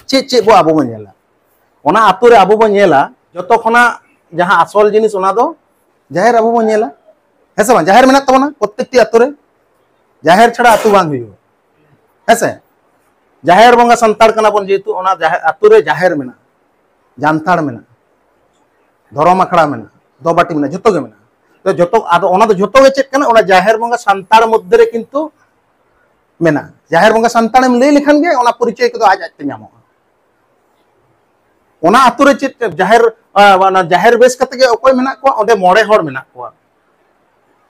ᱪᱮᱫ ᱪᱮᱫ ᱵᱚ ᱟᱵᱚ ᱵᱚᱱ ᱧᱮᱞᱟ? ᱚᱱᱟ ᱟᱹᱛᱩ ᱨᱮ ᱟᱵᱚ ᱵᱚᱱ ᱧᱮᱞᱟ, ᱡᱚᱛᱚ ᱠᱷᱚᱱᱟᱜ ᱡᱟᱦᱟᱸ ᱟᱥᱚᱞ ᱡᱤᱱᱤᱥ, ᱚᱱᱟ ᱫᱚ ᱡᱟᱦᱮᱨ ᱟᱵᱚ ᱵᱚᱱ ᱧᱮᱞᱟ, ᱦᱮᱸ ᱥᱮ ᱵᱟᱝ? ᱡᱟᱦᱮᱨ ᱢᱮᱱᱟᱜ ᱛᱟᱵᱚᱱᱟ ᱯᱨᱚᱛᱮᱠᱴᱤ ᱟᱹᱛᱩ ᱨᱮ, ᱡᱟᱦᱮᱨ ᱪᱷᱟᱲᱟ ᱟᱹᱛᱩ ᱵᱟᱝ ᱦᱩᱭᱩᱜᱼᱟ, ᱦᱮᱸ ᱥᱮ? ᱡᱟᱦᱮᱨ ᱵᱚᱸᱜᱟ ᱥᱟᱱᱛᱟᱲ ᱠᱟᱱᱟ ᱵᱚᱱ, ᱡᱮᱦᱮᱛᱩ ᱚᱱᱟ ᱡᱟᱦᱮᱨ, ᱟᱹᱛᱩ ᱨᱮ ᱡᱟᱦᱮᱨ ᱢᱮᱱᱟᱜᱼᱟ, ᱡᱟᱱᱛᱷᱟᱲ ᱢᱮᱱᱟᱜᱼᱟ, ᱫᱷᱚᱨᱚᱢ ᱟᱠᱷᱲᱟ ᱢᱮᱱᱟᱜᱼᱟ, ᱫᱚᱵᱟᱴᱤ ᱢᱮᱱᱟᱜᱼᱟ, ᱡᱷᱚᱛᱚ ᱜᱮ ᱢᱮᱱᱟᱜᱼᱟ᱾ ᱛᱚ ᱡᱷᱚᱛᱚ, ᱟᱫᱚ ᱚᱱᱟ ᱫᱚ ᱡᱷᱚᱛᱚ ᱜᱮ ᱪᱮᱫ ᱠᱟᱱᱟ? ᱚᱱᱟ ᱡᱟᱦᱮᱨ ᱵᱚᱸᱜᱟ ᱥᱟᱱᱛᱟᱲ ᱢᱚᱫᱽᱫᱷᱮ ᱨᱮ ᱠᱤᱱᱛᱩ ᱢᱮᱱᱟᱜᱼᱟ᱾ ᱡᱟᱦᱮᱨ ᱵᱚᱸᱜᱟ ᱥᱟᱱᱛᱟᱲᱮᱢ ᱞᱟᱹᱭ ᱞᱮᱠᱷᱟᱱ ᱜᱮ ᱚᱱᱟ ᱯᱚᱨᱤᱪᱚᱭ ᱠᱚᱫᱚ ᱟᱡ ᱟᱡ ᱛᱮ ᱧᱟᱢᱚᱜᱼᱟ᱾ ᱚᱱᱟ ᱟᱹᱛᱩ ᱨᱮ ᱪᱮᱫ ᱡᱟᱦᱮᱨ, ᱟᱸ, ᱚᱱᱟ ᱡᱟᱦᱮᱨ ᱵᱮᱥ ᱠᱟᱛᱮ ᱜᱮ ᱚᱠᱚᱭ ᱢᱮᱱᱟᱜ ᱠᱚᱣᱟ? ᱚᱸᱰᱮ ᱢᱚᱬᱮ ᱦᱚᱲ ᱢᱮᱱᱟᱜ ᱠᱚᱣᱟ,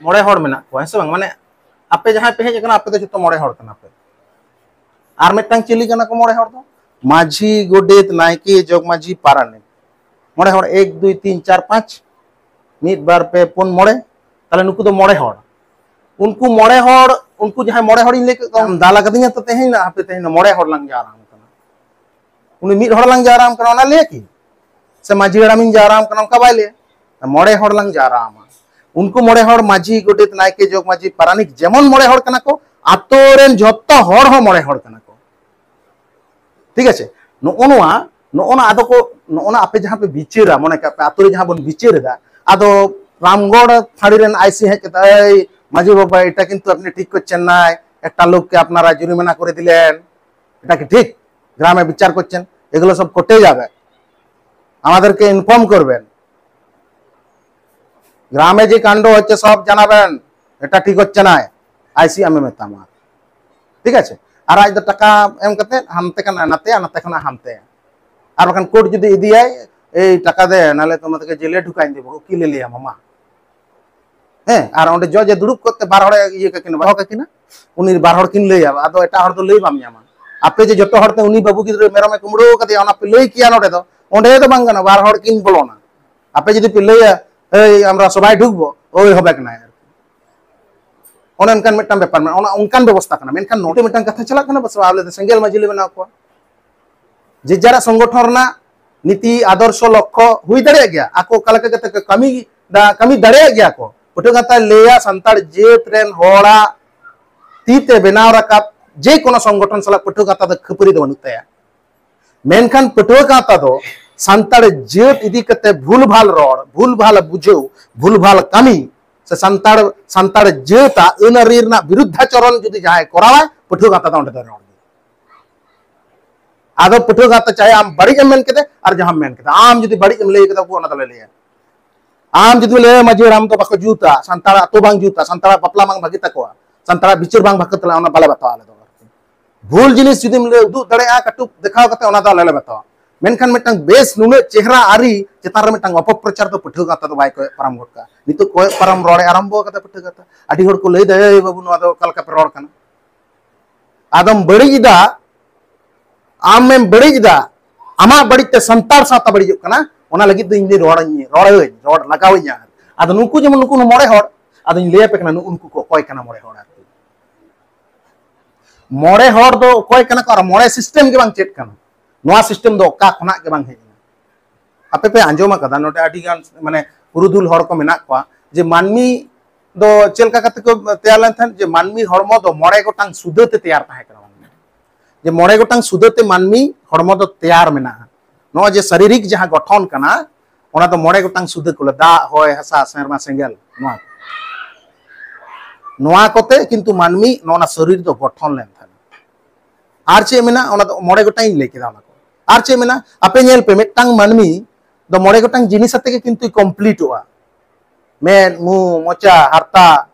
ᱢᱚᱬᱮ ᱦᱚᱲ ᱢᱮᱱᱟᱜ ᱠᱚᱣᱟ, ᱦᱮᱸ ᱥᱮ ᱵᱟᱝ? ᱢᱟᱱᱮ ᱟᱯᱮ ᱡᱟᱦᱟᱸᱭ ᱯᱮ ᱦᱮᱡ ᱟᱠᱟᱱᱟ, ᱟᱯᱮ ᱫᱚ ᱡᱚᱛᱚ ᱢᱚᱬᱮ ᱦᱚᱲ ᱠᱟᱱᱟ ᱯᱮ᱾ ᱟᱨ ᱢᱤᱫᱴᱟᱝ ᱪᱤᱞᱤ ᱠᱟᱱᱟ ᱠᱚ ᱢᱚᱬᱮ ᱦᱚᱲ ᱫᱚ? ᱢᱟᱹᱡᱷᱤ, ᱜᱚᱰᱮᱛ, ᱱᱟᱭᱠᱮ, ᱡᱚᱜᱽ ᱢᱟᱹᱡᱷᱤ, ᱯᱟᱨᱟᱱᱤᱠ᱾ ᱢᱚᱬᱮ ᱦᱚᱲ, ᱮᱠ, ᱫᱩᱭ, ᱛᱤᱱ, ᱪᱟᱨ, ᱯᱟᱸᱪ, ᱢᱤᱫ, ᱵᱟᱨ, ᱯᱮ, ᱯᱩᱱ, ᱢᱚᱬᱮ᱾ ᱛᱟᱦᱞᱮ ᱱᱩᱠᱩ ᱫᱚ ᱢᱚᱬᱮ ᱦᱚᱲ᱾ ᱩᱱᱠᱩ ᱢᱚᱬᱮ ᱦᱚᱲ, ᱩᱱᱠᱩ ᱡᱟᱦᱟᱸᱭ ᱢᱚᱬᱮ ᱦᱚᱲᱤᱧ ᱞᱟᱹᱭ ᱠᱮᱫ ᱠᱚᱣᱟ, ᱟᱢ ᱫᱟᱞ ᱟᱠᱟᱫᱤᱧᱟ ᱛᱚ ᱛᱮᱦᱮᱧ ᱫᱚ, ᱦᱟᱯᱮ ᱛᱮᱦᱮᱧ ᱫᱚ ᱢᱚᱬᱮ ᱦᱚᱲ ᱞᱟᱝ ᱡᱟᱣᱨᱟ ᱟᱠᱟᱱᱟ᱾ ᱩᱱᱤ ᱢᱤᱫ ᱦᱚᱲ ᱞᱟᱝ ᱡᱟᱣᱨᱟ ᱟᱢ ᱠᱟᱱᱟ, ᱚᱱᱟ ᱞᱟᱹᱭᱟ ᱠᱤ? ᱥᱮ ᱢᱟᱹᱡᱷᱤ ᱦᱟᱲᱟᱢᱤᱧ ᱡᱟᱣᱨᱟ ᱟᱢ ᱠᱟᱱᱟ, ᱚᱱᱠᱟ ᱵᱟᱭ ᱞᱟᱹᱭᱟ᱾ ᱢᱚᱬᱮ ᱦᱚᱲ ᱞᱟᱝ ᱡᱟᱣᱨᱟ ᱟᱢᱟ᱾ ᱩᱱᱠᱩ ᱢᱚᱬᱮ ᱦᱚᱲ, ᱢᱟᱹᱡᱷᱤ, ᱜᱚᱰᱮᱛ, ᱱᱟᱭᱠᱮ, ᱡᱚᱜᱽ ᱢᱟᱹᱡᱷᱤ, ᱯᱟᱨᱟᱱᱤᱠ, ᱡᱮᱢᱚᱱ ᱢᱚᱬᱮ ᱦᱚᱲ ᱠᱟᱱᱟ ᱠᱚ, ᱟᱛᱳ ᱨᱮᱱ ᱡᱷᱚᱛᱚ ᱦᱚᱲ ᱦᱚᱸ ᱢᱚᱬᱮ ᱦᱚᱲ ᱠᱟᱱᱟ ᱠᱚ᱾ ᱴᱷᱤᱠ ᱟᱪᱷᱮ? ᱱᱚᱜᱼᱚ ᱱᱚᱣᱟ, ᱱᱚᱜᱼᱚ ᱱᱟ ᱟᱫᱚ ᱠᱚ, ᱱᱚᱜᱼᱚ ᱱᱟ ᱟᱯᱮ ᱡᱟᱦᱟᱸ ᱯᱮ ᱵᱤᱪᱟᱹᱨᱟ, ᱢᱚᱱᱮ ᱠᱟᱜ ᱯᱮ ᱟᱛᱳ ᱨᱮ ᱡᱟᱦᱟᱸ ᱵᱚᱱ ᱵᱤᱪᱟᱹᱨ ᱮᱫᱟ, ᱟᱫᱚ ᱨᱟᱢᱜᱚᱲ ᱯᱷᱟᱹᱲᱤ ᱨᱮᱱ ᱟᱭᱥᱤ ᱦᱮᱡ ᱠᱟᱛᱮ, "ᱮᱭ ᱢᱟᱹᱡᱷᱤ ᱵᱟᱵᱟ, এটা কিন্তু আপনি ঠিক করছেন না, একটা লোককে আপনারা জরিমানা করে দিলেন, এটা কি ঠিক? গ্রামে বিচার করছেন।" এগুলো সব করতে যাবে, আমাদেরকে ইনফর্ম করবেন। গ্রামে যে কাণ্ড হচ্ছে সব জানাবেন, এটা ঠিক হচ্ছে না, আইসি আমি মেতামা, ঠিক আছে? আর আজ ᱫᱚ ᱴᱟᱠᱟ ᱮᱢ ᱠᱟᱛᱮ ᱦᱟᱱᱛᱮ ᱠᱷᱚᱱᱟᱜ ᱱᱟᱛᱮᱭᱟ, ᱱᱟᱛᱮ ᱠᱷᱚᱱᱟᱜ ᱦᱟᱱᱛᱮᱭᱟ᱾ ᱟᱨ ᱵᱟᱠᱷᱟᱱ ᱠᱳᱨᱴ ᱡᱩᱫᱤ ᱤᱫᱤᱭᱟᱭ, "ᱮᱭ ᱴᱟᱠᱟ ᱫᱮ, ᱱᱟᱞᱮ ᱛᱚᱢᱟᱫᱮ ᱡᱮᱞᱮ ᱰᱷᱩᱠᱟᱭᱤᱧ ᱫᱤᱵᱚ", ᱩᱠᱤᱞᱮ ᱞᱟᱹᱭᱟ ᱢᱟᱢᱟ᱾ ᱦᱮᱸ, ᱟᱨ ᱚᱸᱰᱮ ᱡᱚᱡᱽ ᱮ ᱫᱩᱲᱩᱵ ᱠᱚᱜ ᱛᱮ ᱵᱟᱨ ᱦᱚᱲᱮ ᱤᱭᱟᱹ ᱠᱟᱠᱤᱱᱟ, ᱵᱟᱦᱚ ᱠᱟᱠᱤᱱᱟ, ᱩᱱᱤ ᱵᱟᱨ ᱦᱚᱲ ᱠᱤᱱ ᱞᱟᱹᱭᱟ, ᱟᱫᱚ ᱮᱴᱟᱜ ᱦᱚᱲ ᱫᱚ ᱞᱟᱹᱭ ᱵᱟᱢ ᱧᱟᱢᱟ᱾ ᱟᱯᱮ ᱡᱮ ᱡᱚᱛᱚ ᱦᱚᱲ ᱛᱮ ᱩᱱᱤ ᱵᱟᱹᱵᱩ ᱜᱤᱫᱽᱨᱟᱹ ᱢᱮᱨᱚᱢᱮ ᱠᱩᱢᱵᱽᱲᱩ ᱟᱠᱟᱫᱮᱭᱟ, ᱚᱱᱟ ᱯᱮ ᱞᱟᱹᱭ ᱠᱮᱭᱟ ᱱᱚᱰᱮ ᱫᱚ, ᱚᱸᱰᱮ ᱫᱚ ᱵᱟᱝ ᱜᱟᱱᱚᱜᱼᱟ, ᱵᱟᱨ ᱦᱚᱲ ᱠᱤᱱ ᱵᱚᱞᱚᱱᱟ᱾ ᱟᱯᱮ ᱡᱩᱫᱤ ᱯᱮ ᱞᱟᱹᱭᱟ, "ᱮᱭ ᱟᱢᱨᱟ ᱥᱚᱵᱟᱭ ᱰᱷᱩᱠᱵᱚ", ᱳᱭ ᱦᱚᱵᱮ ᱠᱟᱱᱟᱭ ᱟᱨᱠᱤ᱾ ᱚᱱᱮ ᱚᱱᱠᱟᱱ ᱢᱤᱫᱴᱟᱝ ᱵᱮᱯᱟᱨ ᱢᱮᱱᱟᱜᱼᱟ, ᱚᱱᱟ ᱚᱱᱠᱟᱱ ᱵᱮᱵᱚᱥᱛᱟ ᱠᱟᱱᱟ᱾ ᱢᱮᱱᱠᱷᱟᱱ ᱱᱚᱰᱮ ᱢᱤᱫᱴᱟᱝ ᱠᱟᱛᱷᱟ ᱪᱟᱞᱟᱜ ᱠᱟᱱᱟ, ᱵᱟᱥ ᱟᱞᱮ ᱫᱚ ᱥᱮᱸᱜᱮᱞ ᱢᱟᱹᱡᱷᱤ ᱞᱮ ᱵᱮᱱᱟᱣ ᱠᱚᱣᱟ᱾ ᱡᱮ ᱡᱟᱨᱟᱜ ᱥᱚᱝᱜᱚᱴᱷᱚᱱ ᱨᱮᱱᱟᱜ ᱱᱤᱛᱤ ᱟᱫᱚᱨᱥᱚ ᱞᱚᱠᱠᱷᱚ ᱦᱩᱭ ᱫᱟᱲᱮᱭᱟᱜ ᱜᱮᱭᱟ, ᱟᱠᱚ ᱚᱠᱟ ᱞᱮᱠᱟ ᱠᱟᱛᱮ ᱠᱚ ᱠᱟᱹᱢᱤ ᱫᱟ, ᱠᱟᱹᱢᱤ ᱫᱟᱲᱮᱭᱟᱜ ᱜᱮᱭᱟ ᱠᱚ᱾ ᱯᱟᱹᱴᱷᱩᱣᱟᱹ ᱜᱟᱶᱛᱟ ᱞᱟᱹᱭᱟ ᱥᱟᱱᱛᱟᱲ ᱡᱟᱹᱛ ᱨᱮᱱ ᱦᱚᱲᱟᱜ ᱛᱤ ᱛᱮ ᱵᱮᱱᱟᱣ ᱨᱟᱠᱟᱵ ᱡᱮ ᱠᱳᱱᱳ ᱥᱚᱝᱜᱚᱴᱷᱚᱱ ᱥᱟᱞᱟᱜ ᱯᱟᱹᱴᱷᱩᱣᱟᱹ ᱜᱟᱶᱛᱟ ᱫᱚ ᱠᱷᱟᱹᱯᱟᱹᱨᱤ ᱫᱚ ᱵᱟᱹᱱᱩᱜ ᱛᱟᱭᱟ᱾ ᱢᱮᱱᱠᱷᱟᱱ ᱯᱟᱹᱴᱷᱩᱣᱟᱹ ᱜᱟᱶᱛᱟ ᱫᱚ ᱥᱟᱱᱛᱟᱲ ᱡᱟᱹᱛ ᱤᱫᱤ ᱠᱟᱛᱮ ᱵᱷᱩᱞ ᱵᱷᱟᱞ ᱨᱚᱲ, ᱵᱷᱩᱞ ᱵᱷᱟᱞ ᱵᱩᱡᱷᱟᱹᱣ, ᱵᱷᱩᱞ ᱵᱷᱟᱞ ᱠᱟᱹᱢᱤ, ᱥᱮ ᱥᱟᱱᱛᱟᱲ, ᱥᱟᱱᱛᱟᱲ ᱡᱟᱹᱛᱟᱜ ᱟᱹᱱ ᱟᱹᱨᱤ ᱨᱮᱱᱟᱜ ᱵᱤᱨᱩᱫᱷᱟᱪᱚᱨᱚᱱ ᱡᱩᱫᱤ ᱡᱟᱦᱟᱸᱭ ᱠᱚᱨᱟᱣᱟᱭ, ᱯᱟᱹᱴᱷᱩᱣᱟᱹ ᱜᱟᱶᱛᱟ ᱫᱚ ᱚᱸᱰᱮ ᱫᱚ ᱨᱚᱲ ᱜᱮᱭᱟ᱾ ᱟᱫᱚ ᱯᱟᱹᱴᱷᱩᱣᱟᱹ ᱜᱟᱶᱛᱟ ᱪᱟᱦᱮ ᱟᱢ ᱵᱟᱹᱲᱤᱡ ᱮᱢ ᱢᱮᱱ ᱠᱮᱫᱟ ᱟᱨ ᱡᱟᱦᱟᱸᱢ ᱢᱮᱱ ᱠᱮᱫᱟ, ᱟᱢ ᱡᱩᱫᱤ ᱵᱟᱹᱲᱤᱡ ᱮᱢ ᱞᱟᱹᱭ ᱠᱮᱫᱟ, ᱩᱱᱠᱩ ᱚᱱᱟ ᱫᱚᱞᱮ ᱞᱟᱹᱭᱟ᱾ ᱟᱢ ᱡᱩᱫᱤ ᱞᱟᱹᱭᱟ ᱢᱟᱹᱡᱷᱤ ᱦᱟᱲᱟᱢ ᱫᱚ ᱵᱟᱠᱚ ᱡᱩᱛᱟ, ᱥᱟᱱᱛᱟᱲᱟᱜ ᱟᱹᱛᱩ ᱵᱟᱝ ᱡᱩᱛᱟ, ᱥᱟᱱᱛᱟᱲᱟᱜ ᱵᱟᱯᱞᱟ ᱵᱟᱝ ᱵᱷᱟᱹᱜᱤ ᱛᱟᱠᱚᱣᱟ, ᱥᱟᱱᱛᱟᱲᱟᱜ ᱵᱤᱪᱟᱹᱨ ᱵᱟᱝ ᱵᱷᱟᱹᱜᱤ ᱛᱟᱞᱮ, ᱚᱱᱟ ᱵᱟᱞᱮ ᱵᱟᱛᱟᱣᱟ ᱟᱞᱮ ᱫᱚ᱾ ᱵᱷᱩᱞ ᱡᱤᱱᱤᱥ ᱡᱩᱫᱤᱢ ᱞᱟᱹᱭ ᱩᱫᱩᱜ ᱫᱟᱲᱮᱭᱟᱜᱼᱟ ᱠᱟᱹᱴᱩᱵ ᱫᱮᱠᱷᱟᱣ ᱠᱟᱛᱮ, ᱚᱱᱟ ᱫᱚ ᱟᱞᱮ ᱞᱮ ᱵᱟᱛᱟᱣᱟ᱾ ᱢᱮᱱᱠᱷᱟᱱ ᱢᱤᱫᱴᱟᱝ ᱵᱮᱥ ᱱᱩᱱᱟᱹᱜ ᱪᱮᱦᱨᱟ ᱟᱹᱨᱤ ᱪᱮᱛᱟᱱ ᱨᱮ ᱢᱤᱫᱴᱟᱝ ᱚᱯᱚᱯᱨᱚᱪᱟᱨ ᱫᱚ ᱯᱟᱹᱴᱷᱩᱣᱟᱹ ᱜᱟᱶᱛᱟ ᱫᱚ ᱵᱟᱭ ᱠᱚᱭᱚᱜ ᱯᱟᱨᱚᱢ ᱜᱚᱫ ᱠᱟᱜᱼᱟ᱾ ᱱᱤᱛᱚᱜ ᱠᱚᱭᱚᱜ ᱯᱟᱨᱚᱢ ᱨᱚᱲᱮ ᱟᱨᱟᱢᱵᱚ ᱟᱠᱟᱫᱟ ᱯᱟᱹᱴᱷᱩᱣᱟᱹ ᱜᱟᱶᱛᱟ᱾ ᱟᱹᱰᱤ ᱦᱚᱲ ᱠᱚ ᱞᱟᱹᱭ ᱮᱫᱟ, "ᱮᱭ ᱵᱟᱹᱵᱩ, ᱱᱚᱣᱟ ᱫᱚ ᱚᱠᱟ ᱞᱮᱠᱟ ᱯᱮ ᱨᱚᱲ ᱠᱟᱱᱟ?" ᱟᱫᱚᱢ ᱵᱟᱹᱲᱤᱡ ᱮᱫᱟ, ᱟᱢᱮᱢ ᱵᱟᱹᱲᱤᱡ ᱮᱫᱟ, ᱟᱢᱟᱜ ᱵᱟᱹᱲᱤᱡ ᱛᱮ ᱥᱟᱱᱛᱟᱲ ᱥᱟᱶᱛᱟ ᱵᱟᱹᱲᱤᱡᱚᱜ ᱠᱟᱱᱟ, ᱚᱱᱟ ᱞᱟᱹᱜᱤᱫ ᱫᱚ ᱤᱧ ᱫᱚᱧ ᱨᱚᱲᱟᱹᱧ, ᱨᱚᱲᱟᱹᱧ, ᱨᱚᱲ ᱞᱟᱜᱟᱣᱟᱹᱧᱟ᱾ ᱟᱫᱚ ᱱᱩᱠᱩ ᱡᱮᱢᱚᱱ ᱱᱩᱠᱩ ᱢᱚᱬᱮ ᱦᱚᱲ, ᱟᱫᱚᱧ ᱞᱟᱹᱭ ᱟᱯᱮ ᱠᱟᱱᱟ ᱱᱩᱜᱼᱩ ᱱᱩᱠᱩ ᱠᱚ ᱚᱠᱚᱭ ᱠᱟᱱᱟ ᱢᱚᱬᱮ ᱦᱚᱲ ᱟᱨᱠᱤ᱾ ᱢᱚᱬᱮ ᱦᱚᱲ ᱫᱚ ᱚᱠᱚᱭ ᱠᱟᱱᱟ ᱠᱚ ᱟᱨ ᱢᱚᱬᱮ ᱥᱤᱥᱴᱮᱢ ᱜᱮ ᱵᱟᱝ ᱪᱮᱫ ᱠᱟᱱᱟ, ᱱᱚᱣᱟ ᱥᱤᱥᱴᱮᱢ ᱫᱚ ᱚᱠᱟ ᱠᱷᱚᱱᱟᱜ ᱜᱮ ᱵᱟᱝ ᱦᱮᱡ ᱮᱱᱟ᱾ ᱟᱯᱮ ᱯᱮ ᱟᱸᱡᱚᱢ ᱟᱠᱟᱫᱟ, ᱱᱚᱰᱮ ᱟᱹᱰᱤ ᱜᱟᱱ ᱢᱟᱱᱮ ᱯᱩᱨᱩᱫᱷᱩᱞ ᱦᱚᱲ ᱠᱚ ᱢᱮᱱᱟᱜ ᱠᱚᱣᱟ, ᱡᱮ ᱢᱟᱹᱱᱢᱤ ᱫᱚ ᱪᱮᱫ ᱞᱮᱠᱟ ᱠᱟᱛᱮ ᱠᱚ ᱛᱮᱭᱟᱨ ᱞᱮᱱ ᱛᱟᱦᱮᱸᱫ, ᱡᱮ ᱢᱟᱹᱱᱢᱤ ᱦᱚᱲᱢᱚ ᱫᱚ ᱢᱚᱬᱮ ᱜᱚᱴᱟᱝ ᱥᱩᱫᱟᱹ ᱛᱮ ᱛᱮᱭᱟᱨ ᱛᱟᱦᱮᱸ ᱠᱟᱱᱟ᱾ ᱡᱮ ᱢᱚᱬᱮ ᱜᱚᱴᱟᱝ ᱥᱩᱫᱟᱹ ᱛᱮ ᱢᱟᱹᱱᱢᱤ ᱦᱚᱲᱢᱚ ᱫᱚ ᱛᱮᱭᱟᱨ ᱢᱮᱱᱟᱜᱼᱟ᱾ ᱱᱚᱜᱼᱚᱭ ᱡᱮ ᱥᱟᱨᱤᱨᱤᱠ ᱡᱟᱦᱟᱸ ᱜᱚᱴᱷᱚᱱ ᱠᱟᱱᱟ, ᱚᱱᱟ ᱫᱚ ᱢᱚᱬᱮ ᱜᱚᱴᱟᱝ ᱥᱩᱫᱟᱹ ᱠᱚ ᱞᱟᱹᱭᱟ, ᱫᱟᱜ, ᱦᱚᱭ, ᱦᱟᱥᱟ, ᱥᱮᱨᱢᱟ, ᱥᱮᱸᱜᱮᱞ, ᱱᱚᱣᱟ᱾ ᱱᱚᱣᱟ ᱠᱚᱛᱮ ᱠᱤᱱᱛᱩ ᱢᱟᱹᱱᱢᱤ ᱱᱚᱣᱟ ᱥᱚᱨᱤᱨ ᱫᱚ ᱜᱚᱴᱷᱚᱱ ᱞᱮᱱ ᱛᱟᱦᱮᱸᱱᱟ᱾ ᱟᱨ ᱪᱮᱫ ᱢᱮᱱᱟᱜᱼᱟ, ᱚᱱᱟ ᱫᱚ ᱢᱚᱬᱮ ᱜᱚᱴᱟᱝ ᱤᱧ ᱞᱟᱹᱭ ᱠᱮᱫᱟ ᱚᱱᱟ ᱠᱚ᱾ ᱟᱨ ᱪᱮᱫ ᱢᱮᱱᱟ, ᱟᱯᱮ ᱧᱮᱞ ᱯᱮ, ᱢᱤᱫᱴᱟᱝ ᱢᱟᱹᱱᱢᱤ ᱫᱚ ᱢᱚᱬᱮ ᱜᱚᱴᱟᱝ ᱡᱤᱱᱤᱥ ᱟᱛᱮ ᱜᱮ ᱠᱤᱱᱛᱩᱭ ᱠᱚᱢᱯᱞᱤᱴᱚᱜᱼᱟ᱾ ᱢᱮᱫ, ᱢᱩ, ᱢᱚᱪᱟ, ᱦᱟᱨᱛᱟ,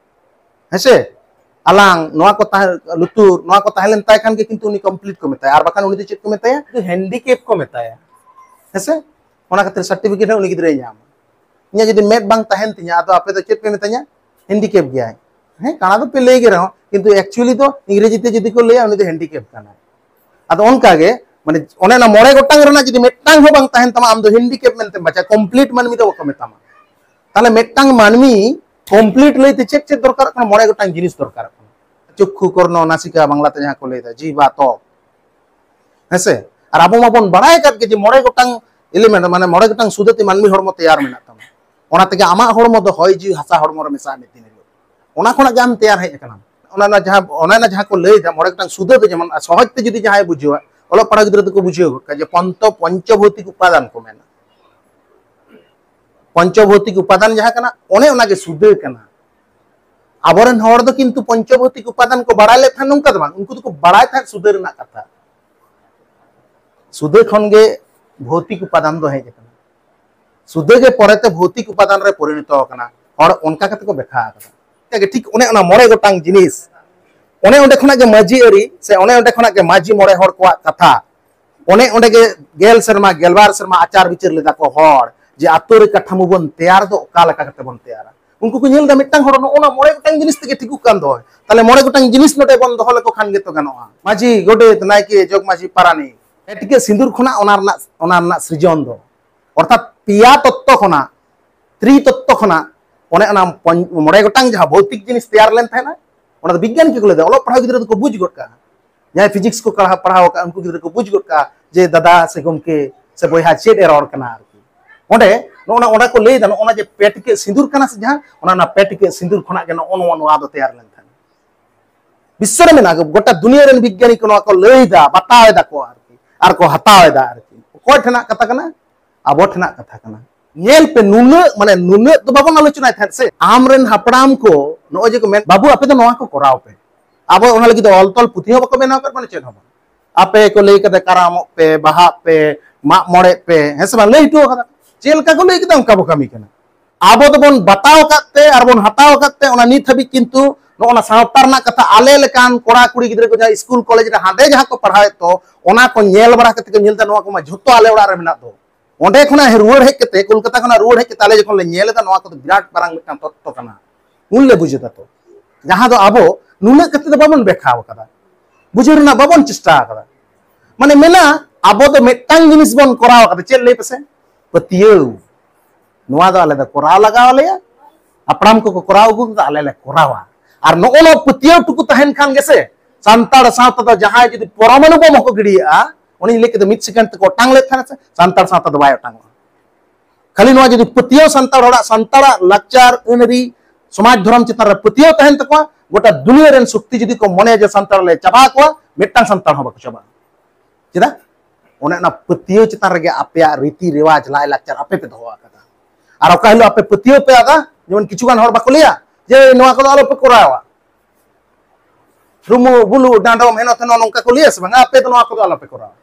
ᱦᱮᱸᱥᱮ, ᱟᱞᱟᱝ, ᱱᱚᱣᱟ ᱠᱚ ᱛᱟᱦᱮᱸ, ᱞᱩᱛᱩᱨ, ᱱᱚᱣᱟ ᱠᱚ ᱛᱟᱦᱮᱸ ᱞᱮᱱ ᱛᱟᱭ ᱠᱷᱟᱱ ᱜᱮ ᱠᱤᱱᱛᱩ ᱩᱱᱤ ᱠᱚᱢᱯᱞᱤᱴ ᱠᱚ ᱢᱮᱛᱟᱭᱟ, ᱟᱨ ᱵᱟᱠᱷᱟᱱ ᱩᱱᱤ ᱫᱚ ᱪᱮᱫ ᱠᱚ ᱢᱮᱛᱟᱭᱟ? ᱩᱱᱤ ᱫᱚ ᱦᱮᱱᱰᱤᱠᱮᱯ ᱠᱚ ᱢᱮᱛᱟᱭᱟ, ᱦᱮᱸᱥᱮ? ᱚᱱᱟ ᱠᱷᱟᱹᱛᱤᱨ ᱥᱟᱨᱴᱤᱯᱷᱤᱠᱮᱴ ᱦᱚᱸ ᱩᱱᱤ ᱜᱤᱫᱽᱨᱟᱹᱭ ᱧᱟᱢᱟ᱾ ᱤᱧᱟᱹᱜ ᱡᱩᱫᱤ ᱢᱮᱫ ᱵᱟᱝ ᱛᱟᱦᱮᱱ ᱛᱤᱧᱟ, ᱟᱫᱚ ᱟᱯᱮ ᱫᱚ ᱪᱮᱫ ᱯᱮ ᱢᱮᱛᱟᱧᱟ? ᱦᱮᱱᱰᱤᱠᱮᱯ ᱜᱮᱭᱟᱭ᱾ ᱦᱮᱸ, ᱠᱟᱬᱟ ᱫᱚ ᱯᱮ ᱞᱟᱹᱭ ᱜᱮ ᱨᱮᱦᱚᱸ, ᱠᱤᱱᱛᱩ ᱮᱠᱪᱩᱭᱮᱞᱤ ᱫᱚ ᱤᱝᱨᱮᱡᱤ ᱛᱮ ᱡᱩᱫᱤ ᱠᱚ ᱞᱟᱹᱭᱟ, ᱩᱱᱤ ᱫᱚ ᱦᱮᱱᱰᱤᱠᱮᱯ ᱠᱟᱱᱟᱭ᱾ ᱟᱫᱚ ᱚᱱᱠᱟ ᱜᱮ, ᱢᱟᱱᱮ, ᱚᱱᱮ ᱚᱱᱟ ᱢᱚᱬᱮ ᱜᱚᱴᱟᱝ ᱨᱮᱱᱟᱜ ᱡᱩᱫᱤ ᱢᱤᱫᱴᱟᱝ ᱦᱚᱸ ᱵᱟᱝ ᱛᱟᱦᱮᱱ ᱛᱟᱢᱟ, ᱟᱢ ᱫᱚ ᱦᱮᱱᱰᱤᱠᱮᱯ ᱢᱮᱱᱛᱮᱢ ᱵᱟᱪᱷᱟ, ᱠᱚᱢᱯᱞᱤᱴ ᱢᱟᱹᱱᱢᱤ ᱫᱚ ᱵᱟᱠᱚ ᱢᱮᱛᱟᱢᱟ᱾ ᱛᱟᱦᱞᱮ ᱢᱤᱫᱴᱟᱝ ᱢᱟᱹᱱᱢᱤ ᱠᱚᱢᱯᱞᱤᱴ ᱞᱟᱹᱭᱛᱮ ᱪᱮᱫ ᱪᱮᱫ ᱫᱚᱨᱠᱟᱨᱚᱜ ᱠᱟᱱᱟ? ᱢᱚᱬᱮ ᱜᱚᱴᱟᱝ ᱡᱤᱱᱤᱥ ᱫᱚᱨᱠᱟᱨᱚᱜ ᱠᱟᱱᱟ᱾ ᱪᱚᱠᱠᱷᱩ, ᱠᱚᱨᱱᱚ, ᱱᱟᱥᱤᱠᱟ, ᱵᱟᱝᱞᱟᱛᱮ ᱡᱟᱦᱟᱸ ᱠᱚ ᱞᱟᱹᱭᱫᱟ, ᱡᱤᱵᱟ, ᱛᱚᱠ, ᱦᱮᱸᱥᱮ? ᱟᱨ ᱟᱵᱚ ᱢᱟᱵᱚᱱ ᱵᱟᱲᱟᱭ ᱟᱠᱟᱫ ᱜᱮ ᱡᱮ ᱢᱚᱬᱮ ᱜᱚᱴᱟᱝ ᱮᱞᱤᱢᱮᱱᱴ, ᱢᱟᱱᱮ ᱢᱚᱬᱮ ᱜᱚᱴᱟᱝ ᱥᱩᱫᱷᱟᱹ ᱛᱮ ᱢᱟᱹᱱᱢᱤ ᱦᱚᱲᱢᱚ ᱛᱮᱭᱟᱨ ᱢᱮᱱᱟᱜ ᱛᱟᱢᱟ᱾ ᱚᱱᱟ ᱛᱮᱜᱮ ᱟᱢᱟᱜ ᱦᱚᱲᱢᱚ ᱫᱚ ᱦᱚᱭ ᱡᱤᱣᱤ ᱦᱟᱥᱟ ᱦᱚᱲᱢᱚ ᱨᱮ ᱢᱮᱥᱟᱜᱼᱟ ᱢᱤᱫ ᱫᱤᱱ ᱦᱤᱞᱳᱜ᱾ ᱚᱱᱟ ᱠᱷᱚᱱᱟᱜ ᱜᱮ ᱟᱢ ᱛᱮᱭᱟᱨ ᱦᱮᱡ ᱟᱠᱟᱱᱟᱢ᱾ ᱚᱱᱟ, ᱚᱱᱟ ᱡᱟᱦᱟᱸ, ᱚᱱᱟ, ᱚᱱᱟ ᱡᱟᱦᱟᱸ ᱠᱚ ᱞᱟᱹᱭᱫᱟ ᱢᱚᱬᱮ ᱜᱚᱴᱟᱝ ᱥᱩᱫᱷᱟᱹ ᱫᱚ, ᱡᱮᱢᱚᱱ ᱥᱚᱦᱚᱡ ᱛᱮ ᱡᱩᱫᱤ ᱡᱟᱦᱟᱸᱭ ᱵᱩᱡᱷᱟᱹᱣᱟ, ᱚᱞᱚᱜ ᱯᱟᱲᱦᱟᱣ ᱜᱤᱫᱽᱨᱟᱹ ᱫᱚᱠᱚ ᱵᱩᱡᱷᱟᱹᱣ ᱜᱚᱫ ᱠᱟᱜᱼᱟ ᱡᱮ ᱯᱚᱱᱛᱚ ᱯᱚᱧᱪᱚ ᱵᱷᱳᱣᱛᱤᱠ ᱩᱯᱟᱫᱟᱱ ᱠᱚ ᱢᱮᱱᱟ᱾ ᱯᱚᱧᱪᱚ ᱵᱷᱳᱣᱛᱤᱠ ᱩᱯᱟᱫᱟᱱ ᱡᱟᱦᱟᱸ ᱠᱟᱱᱟ, ᱚᱱᱮ ᱚᱱᱟᱜᱮ ᱥᱩᱫᱷᱟᱹ ᱠᱟᱱᱟ᱾ ᱟᱵᱚᱨᱮᱱ ᱦᱚᱲ ᱫᱚ ᱠᱤᱱᱛᱩ ᱯᱚᱧᱪᱚ ᱵᱷᱳᱣᱛᱤᱠ ᱩᱯᱟᱫᱟᱱ ᱠᱚ ᱵᱟᱲᱟᱭ ᱞᱮᱫ ᱛᱟᱦᱮᱸᱫ ᱱᱚᱝᱠᱟ ᱫᱚ ᱵᱟᱝ, ᱩᱱᱠᱩ ᱫᱚᱠᱚ ᱵᱟᱲᱟᱭ ᱛᱟᱦᱮᱸᱫ ᱥᱩᱫᱷᱟᱹ ᱨᱮᱱᱟᱜ ᱠᱟᱛᱷᱟ᱾ ᱥᱩᱫᱷᱟᱹ ᱠᱷᱚᱱ ᱜᱮ ᱵᱷᱳᱣᱛᱤᱠ ᱩᱯᱟᱫᱟᱱ ᱫᱚ ᱦᱮᱡ ᱟᱠᱟᱱᱟ᱾ ᱥᱩᱫᱷᱟᱹ ᱜᱮ ᱯᱚᱨᱮᱛᱮ ᱵᱷᱳᱣᱛᱤᱠ ᱩᱯᱟᱫᱟᱱ ᱨᱮ ᱯᱚᱨᱤᱱᱚᱛᱚ ᱟᱠᱟᱱᱟ᱾ ᱦᱚᱲ ᱚᱱᱠᱟ ᱠᱟᱛᱮ ᱠᱚ ᱵᱮᱠᱷᱟ ᱟᱠᱟᱫᱟ᱾ ᱚᱱᱠᱟᱜᱮ ᱴᱷᱤᱠ ᱚᱱᱮ ᱚᱱᱟ ᱢᱚᱬᱮ ᱜᱚᱴᱟᱝ ᱡᱤᱱᱤᱥ, ᱚᱱᱮ ᱚᱸᱰᱮ ᱠᱷᱚᱱᱟᱜ ᱜᱮ ᱢᱟᱹᱡᱷᱤ ᱟᱹᱨᱤ, ᱥᱮ ᱚᱱᱮ ᱚᱸᱰᱮ ᱠᱷᱚᱱᱟᱜ ᱜᱮ ᱢᱟᱹᱡᱷᱤ ᱢᱚᱬᱮ ᱦᱚᱲ ᱠᱚᱣᱟᱜ ᱠᱟᱛᱷᱟ, ᱚᱱᱮ ᱚᱸᱰᱮ ᱜᱮ ᱜᱮᱞ ᱥᱮᱨᱢᱟ, ᱜᱮᱞᱵᱟᱨ ᱥᱮᱨᱢᱟ ᱟᱪᱟᱨ ᱵᱤᱪᱟᱹᱨ ᱞᱮᱫᱟ ᱠᱚ ᱦᱚᱲ, ᱡᱮ ᱟᱛᱳ ᱨᱮ ᱠᱟᱴᱷᱟᱢᱳ ᱵᱚᱱ ᱛᱮᱭᱟᱨ ᱫᱚ ᱚᱠᱟ ᱞᱮᱠᱟ ᱠᱟᱛᱮ ᱵᱚᱱ ᱛᱮᱭᱟᱨᱟ᱾ ᱩᱱᱠᱩ ᱠᱚ ᱧᱮᱞ ᱮᱫᱟ ᱢᱤᱫᱴᱟᱝ ᱦᱚᱲ ᱱᱚᱜᱼᱚ ᱱᱟ ᱢᱚᱬᱮ ᱜᱚᱴᱟᱝ ᱡᱤᱱᱤᱥ ᱛᱮᱜᱮ ᱴᱷᱤᱠᱚᱜ ᱠᱟᱱ ᱫᱚ, ᱛᱟᱦᱞᱮ ᱢᱚᱬᱮ ᱜᱚᱴᱟᱝ ᱡᱤᱱᱤᱥ ᱱᱚᱰᱮ ᱵᱚᱱ ᱫᱚᱦᱚ ᱞᱮᱠᱚ ᱠᱷᱟᱱ ᱜᱮᱛᱚ ᱜᱟᱱᱚᱜᱼᱟ᱾ ᱢᱟᱹᱡᱷᱤ, ᱜᱚᱰᱮᱛ, ᱱᱟᱭᱠᱮ, ᱡᱚᱜᱽ ᱢᱟᱹᱡᱷᱤ, ᱯᱟᱨᱟᱱᱤᱠ, ᱮᱴᱠᱮ ᱥᱤᱸᱫᱩᱨ ᱠᱷᱚᱱᱟᱜ ᱚᱱᱟ ᱨᱮᱱᱟᱜ, ᱚᱱᱟ ᱨᱮᱱᱟᱜ ᱥᱨᱤᱡᱚᱱ ᱫᱚ, ᱚᱨᱛᱷᱟᱛ ᱯᱮᱭᱟ ᱛᱚᱛᱛᱚ ᱠᱷᱚᱱᱟᱜ, ᱛᱨᱤ ᱛᱚᱛᱛᱚ ᱠᱷᱚᱱᱟᱜ, ᱚᱱᱮ ᱚᱱᱟ ᱯᱚᱧ-, ᱢᱚᱬᱮ ᱜᱚᱴᱟᱝ ᱡᱟᱦᱟᱸ ᱵᱷᱳᱣᱛᱤᱠ ᱡᱤᱱᱤᱥ ᱛᱮᱭᱟᱨ ᱞᱮᱱ ᱛᱟᱦᱮᱱᱟ, ᱚᱱᱟ ᱫᱚ ᱵᱤᱜᱽᱜᱟᱱᱤ ᱠᱚ ᱞᱟᱹᱭ ᱫᱟ, ᱚᱞᱚᱜ ᱯᱟᱲᱦᱟᱣ ᱜᱤᱫᱽᱨᱟᱹ ᱫᱚᱠᱚ ᱵᱩᱡᱽ ᱜᱚᱫ ᱠᱟᱜᱼᱟ᱾ ᱡᱟᱦᱟᱸᱭ ᱯᱷᱤᱡᱤᱠᱥ ᱠᱚ ᱯᱟᱲᱦᱟᱣ, ᱯᱟᱲᱦᱟᱣ ᱟᱠᱟᱫ, ᱩᱱᱠᱩ ᱜᱤᱫᱽᱨᱟᱹ ᱠᱚ ᱵᱩᱡᱽ ᱜᱚᱫ ᱠᱟᱜᱼᱟ ᱡᱮ ᱫᱟᱫᱟ ᱥᱮ ᱜᱚᱢᱠᱮ ᱥᱮ ᱵᱚᱭᱦᱟ ᱪᱮᱫ ᱮ ᱨᱚᱲ ᱠᱟᱱᱟ ᱟᱨᱠᱤ᱾ ᱚᱸᱰᱮ ᱱᱚᱜᱼᱚ ᱱᱟ, ᱚᱸᱰᱮ ᱠᱚ ᱞᱟᱹᱭ ᱫᱟ, ᱱᱚᱜᱼᱚ ᱱᱟ ᱡᱮ ᱯᱮ ᱴᱤᱠᱟᱹᱜ ᱥᱤᱸᱫᱩᱨ ᱠᱟᱱᱟ ᱥᱮ ᱡᱟᱦᱟᱸ, ᱚᱱᱟ, ᱚᱱᱟ ᱯᱮ ᱴᱤᱠᱟᱹᱜ ᱥᱤᱸᱫᱩᱨ ᱠᱷᱚᱱᱟᱜ ᱜᱮ ᱱᱚᱜᱼᱚ ᱱᱚᱣᱟ, ᱱᱚᱣᱟ ᱫᱚ ᱛᱮᱭᱟᱨ ᱞᱮᱱ ᱛᱟᱦᱮᱸᱱᱟ᱾ ᱵᱤᱥᱥᱚ ᱨᱮ ᱢᱮᱱᱟᱜᱼᱟ, ᱜᱚᱴᱟ ᱫᱩᱱᱤᱭᱟᱹ ᱨᱮᱱ ᱵᱤᱜᱽᱜᱟᱱᱤ ᱠᱚ ᱱᱚᱣᱟ ᱠᱚ ᱞᱟᱹᱭ ᱫᱟ, ᱵᱟᱛᱟᱣ ᱮᱫᱟ ᱠᱚ ᱟᱨᱠᱤ, ᱟᱨ ᱠᱚ ᱦᱟᱛᱟᱣ ᱮᱫᱟ ᱟᱨᱠᱤ᱾ ᱚᱠᱚᱭ ᱴᱷᱮᱱᱟᱜ ᱠᱟᱛᱷᱟ ᱠᱟᱱᱟ? ᱟᱵᱚ ᱴᱷᱮᱱᱟᱜ ᱠᱟᱛᱷᱟ ᱠᱟᱱᱟ᱾ ᱧᱮᱞ ᱯᱮ, ᱱᱩᱱᱟᱹᱜ, ᱢᱟᱱᱮ, ᱱᱩᱱᱟᱹᱜ ᱫᱚ ᱵᱟᱵᱚᱱ ᱟᱞᱳᱪᱚᱱᱟᱭ ᱛᱟᱦᱮᱸᱫ ᱥᱮ᱾ ᱟᱢᱨᱮᱱ ᱦᱟᱯᱲᱟᱢ ᱠᱚ ᱱᱚᱜᱼᱚᱭ ᱡᱮ ᱠᱚ ᱢᱮᱱ, "ᱵᱟᱹᱵᱩ, ᱟᱯᱮ ᱫᱚ ᱱᱚᱣᱟ ᱠᱚ ᱠᱚᱨᱟᱣ ᱯᱮ", ᱟᱵᱚ ᱚᱱᱟ ᱞᱟᱹᱜᱤᱫ ᱫᱚ ᱚᱞ ᱛᱚᱞ ᱯᱩᱛᱷᱤ ᱦᱚᱸ ᱵᱟᱠᱚ ᱵᱮᱱᱟᱣ ᱟᱠᱟᱫ ᱵᱚᱱᱟ, ᱪᱮᱫ ᱦᱚᱸ ᱵᱟᱝ᱾ ᱟᱯᱮ ᱠᱚ ᱞᱟᱹᱭ ᱠᱟᱫᱟ ᱠᱟᱨᱟᱢᱚᱜ ᱯᱮ, ᱵᱟᱦᱟᱜ ᱯᱮ, ᱢᱟᱜ ᱢᱚᱬᱮᱜ ᱯᱮ, ᱦᱮᱸ ᱥᱮ ᱵᱟᱝ? ᱞᱟᱹᱭ ᱦᱚᱴᱚ ᱠᱟᱫᱟ᱾ ᱪᱮᱫ ᱞᱮᱠᱟ ᱠᱚ ᱞᱟᱹᱭ ᱠᱮᱫᱟ ᱚᱱᱠᱟ ᱵᱚ ᱠᱟᱹᱢᱤ ᱠᱟᱱᱟ᱾ ᱟᱵᱚ ᱫᱚᱵᱚᱱ ᱵᱟᱛᱟᱣ ᱟᱠᱟᱫ ᱛᱮ ᱟᱨ ᱵᱚᱱ ᱦᱟᱛᱟᱣ ᱟᱠᱟᱫ ᱛᱮ ᱚᱱᱟ ᱱᱤᱛ ᱦᱟᱹᱵᱤᱡ ᱠᱤᱱᱛᱩ ᱱᱚᱜᱼᱚ ᱱᱟ ᱥᱟᱶᱛᱟ ᱨᱮᱱᱟᱜ ᱠᱟᱛᱷᱟ ᱟᱞᱮ ᱞᱮᱠᱟᱱ ᱠᱚᱲᱟ ᱠᱩᱲᱤ ᱜᱤᱫᱽᱨᱟᱹ ᱠᱚ ᱡᱟᱦᱟᱸ ᱥᱠᱩᱞ ᱠᱚᱞᱮᱡᱽ ᱨᱮ ᱦᱟᱸᱰᱮ ᱡᱟᱦᱟᱸ ᱠᱚ ᱯᱟᱲᱦᱟᱣᱮᱫ ᱛᱚ ᱚᱱᱟ ᱠᱚ ᱧᱮᱞ ᱵᱟᱲᱟ ᱠᱟᱛᱮ ᱠᱚ ᱧᱮᱞ ᱮᱫᱟ ᱱᱚᱣᱟ ᱠᱚᱢᱟ ᱡᱷᱚᱛᱚ ᱟᱞᱮ ᱚᱲᱟᱜ ᱨᱮ ᱢᱮᱱᱟᱜ ᱫᱚ᱾ ᱚᱸᱰᱮ ᱠᱷᱚᱱᱟᱜ ᱨᱩᱣᱟᱹᱲ ᱦᱮᱡ ᱠᱟᱛᱮ, ᱠᱳᱞᱠᱟᱛᱟ ᱠᱷᱚᱱᱟᱜ ᱨᱩᱣᱟᱹᱲ ᱦᱮᱡ ᱠᱟᱛᱮ ᱟᱞᱮ ᱡᱚᱠᱷᱚᱱ ᱞᱮ ᱧᱮᱞ ᱮᱫᱟ ᱱᱚᱣᱟ ᱠᱚᱫᱚ ᱵᱤᱨᱟᱴ ᱢᱟᱨᱟᱝ ᱢᱤᱫᱴᱟᱝ ᱛᱚᱛᱛᱚ ᱠᱟᱱᱟ, ᱩᱱ ᱞᱮ ᱵᱩᱡ ᱮᱫᱟ ᱛᱚ, ᱡᱟᱦᱟᱸ ᱫᱚ ᱟᱵᱚ ᱱᱩᱱᱟᱹᱜ ᱠᱟᱛᱮ ᱫᱚ ᱵᱟᱵᱚᱱ ᱵᱮᱠᱷᱟᱣ ᱠᱟᱫᱟ, ᱵᱩᱡᱷᱟᱹᱣ ᱨᱮᱱᱟᱜ ᱵᱟᱵᱚᱱ ᱪᱮᱥᱴᱟ ᱠᱟᱫᱟ᱾ ᱢᱟᱱᱮ ᱢᱮᱱᱟ ᱟᱵᱚ ᱫᱚ ᱢᱤᱫᱴᱟᱝ ᱡᱤᱱᱤᱥ ᱵᱚᱱ ᱠᱚᱨᱟᱣ ᱠᱟᱫᱟ, ᱪᱮᱫ ᱞᱟᱹᱭ ᱯᱮᱥᱮ? ᱯᱟᱹᱛᱭᱟᱹᱣ᱾ ᱱᱚᱣᱟ ᱫᱚ ᱟᱞᱮ ᱫᱚ ᱠᱚᱨᱟᱣ ᱞᱟᱜᱟᱣ ᱟᱞᱮᱭᱟ, ᱦᱟᱯᱲᱟᱢ ᱠᱚᱠᱚ ᱠᱚᱨᱟᱣ ᱟᱹᱜᱩ ᱠᱟᱫᱟ, ᱟᱞᱮ ᱞᱮ ᱠᱚᱨᱟᱣᱟ᱾ ᱟᱨ ᱱᱚᱜᱼᱚ ᱱᱚᱣᱟ ᱯᱟᱹᱛᱭᱟᱹᱣ ᱴᱩᱠᱩ ᱛᱟᱦᱮᱱ ᱠᱷᱟᱱ ᱜᱮᱥᱮ ᱥᱟᱱᱛᱟᱲ ᱥᱟᱶᱛᱟ ᱫᱚ ᱡᱟᱦᱟᱸᱭ ᱡᱩᱫᱤ ᱯᱚᱨᱚᱢᱟᱬᱩ ᱵᱳᱢ ᱦᱚᱸᱠᱚ ᱜᱤᱰᱤᱭᱟᱜᱼᱟ, ᱩᱱᱤ ᱞᱟᱹᱭ ᱠᱮᱫᱟ ᱢᱤᱫ ᱥᱮᱠᱮᱱᱰ ᱛᱮᱠᱚ ᱚᱴᱟᱝ ᱞᱮᱫ ᱛᱟᱦᱮᱱᱟ ᱥᱮ ᱥᱟᱱᱛᱟᱲ ᱥᱟᱶᱛᱟ ᱫᱚ ᱵᱟᱭ ᱚᱴᱟᱝᱚᱜᱼᱟ᱾ ᱠᱷᱟᱹᱞᱤ ᱱᱚᱣᱟ ᱡᱩᱫᱤ ᱯᱟᱹᱛᱭᱟᱹᱣ ᱥᱟᱱᱛᱟᱲ ᱦᱚᱲᱟᱜ ᱥᱟᱱᱛᱟᱲᱟᱜ ᱞᱟᱠᱪᱟᱨ ᱟᱹᱱᱟᱹᱨᱤ ᱥᱚᱢᱟᱡᱽ ᱫᱷᱚᱨᱚᱢ ᱪᱮᱛᱟᱱ ᱨᱮ ᱯᱟᱹᱛᱭᱟᱹᱣ ᱛᱟᱦᱮᱱ ᱛᱟᱠᱚᱣᱟ, ᱜᱚᱴᱟ ᱫᱩᱱᱤᱭᱟᱹ ᱨᱮᱱ ᱥᱚᱠᱛᱤ ᱡᱩᱫᱤ ᱠᱚ ᱢᱚᱱᱮᱭᱟ ᱡᱮ ᱥᱟᱱᱛᱟᱲ ᱞᱮ ᱪᱟᱵᱟ ᱠᱚᱣᱟ, ᱢᱤᱫᱴᱟᱝ ᱥᱟᱱᱛᱟᱲ ᱦᱚᱸ ᱵᱟᱠᱚ ᱪᱟᱵᱟᱜᱼᱟ᱾ ᱪᱮᱫᱟᱜ? ᱚᱱᱮ ᱚᱱᱟ ᱯᱟᱹᱛᱭᱟᱹᱣ ᱪᱮᱛᱟᱱ ᱨᱮᱜᱮ ᱟᱯᱮᱭᱟᱜ ᱨᱤᱛᱤ ᱨᱮᱣᱟᱡᱽ ᱞᱟᱭ ᱞᱟᱠᱪᱟᱨ ᱟᱯᱮ ᱯᱮ ᱫᱚᱦᱚ ᱟᱠᱟᱫᱟ᱾ ᱟᱨ ᱚᱠᱟ ᱦᱤᱞᱳᱜ ᱟᱯᱮ ᱯᱟᱹᱛᱭᱟᱹᱣ ᱯᱮ ᱟᱫᱟ, ᱡᱮᱢᱚᱱ ᱠᱤᱪᱷᱩ ᱜᱟᱱ ᱦᱚᱲ ᱵᱟᱠᱚ ᱞᱟᱹᱭᱟ ᱡᱮ ᱱᱚᱣᱟ ᱠᱚᱫᱚ ᱟᱞᱚᱯᱮ ᱠᱚᱨᱟᱣᱟ, ᱨᱩᱢᱩ ᱵᱩᱞᱩ ᱰᱟᱸᱰᱚᱢ ᱦᱮᱱᱚ ᱛᱷᱮᱱᱚ ᱱᱚᱝᱠᱟ ᱠᱚ ᱞᱟᱹᱭᱟ ᱥᱮ ᱵᱟᱝ? ᱟᱯᱮ ᱫᱚ ᱱᱚᱣᱟ ᱠᱚᱫᱚ ᱟᱞᱚᱯᱮ ᱠᱚᱨᱟᱣᱟ᱾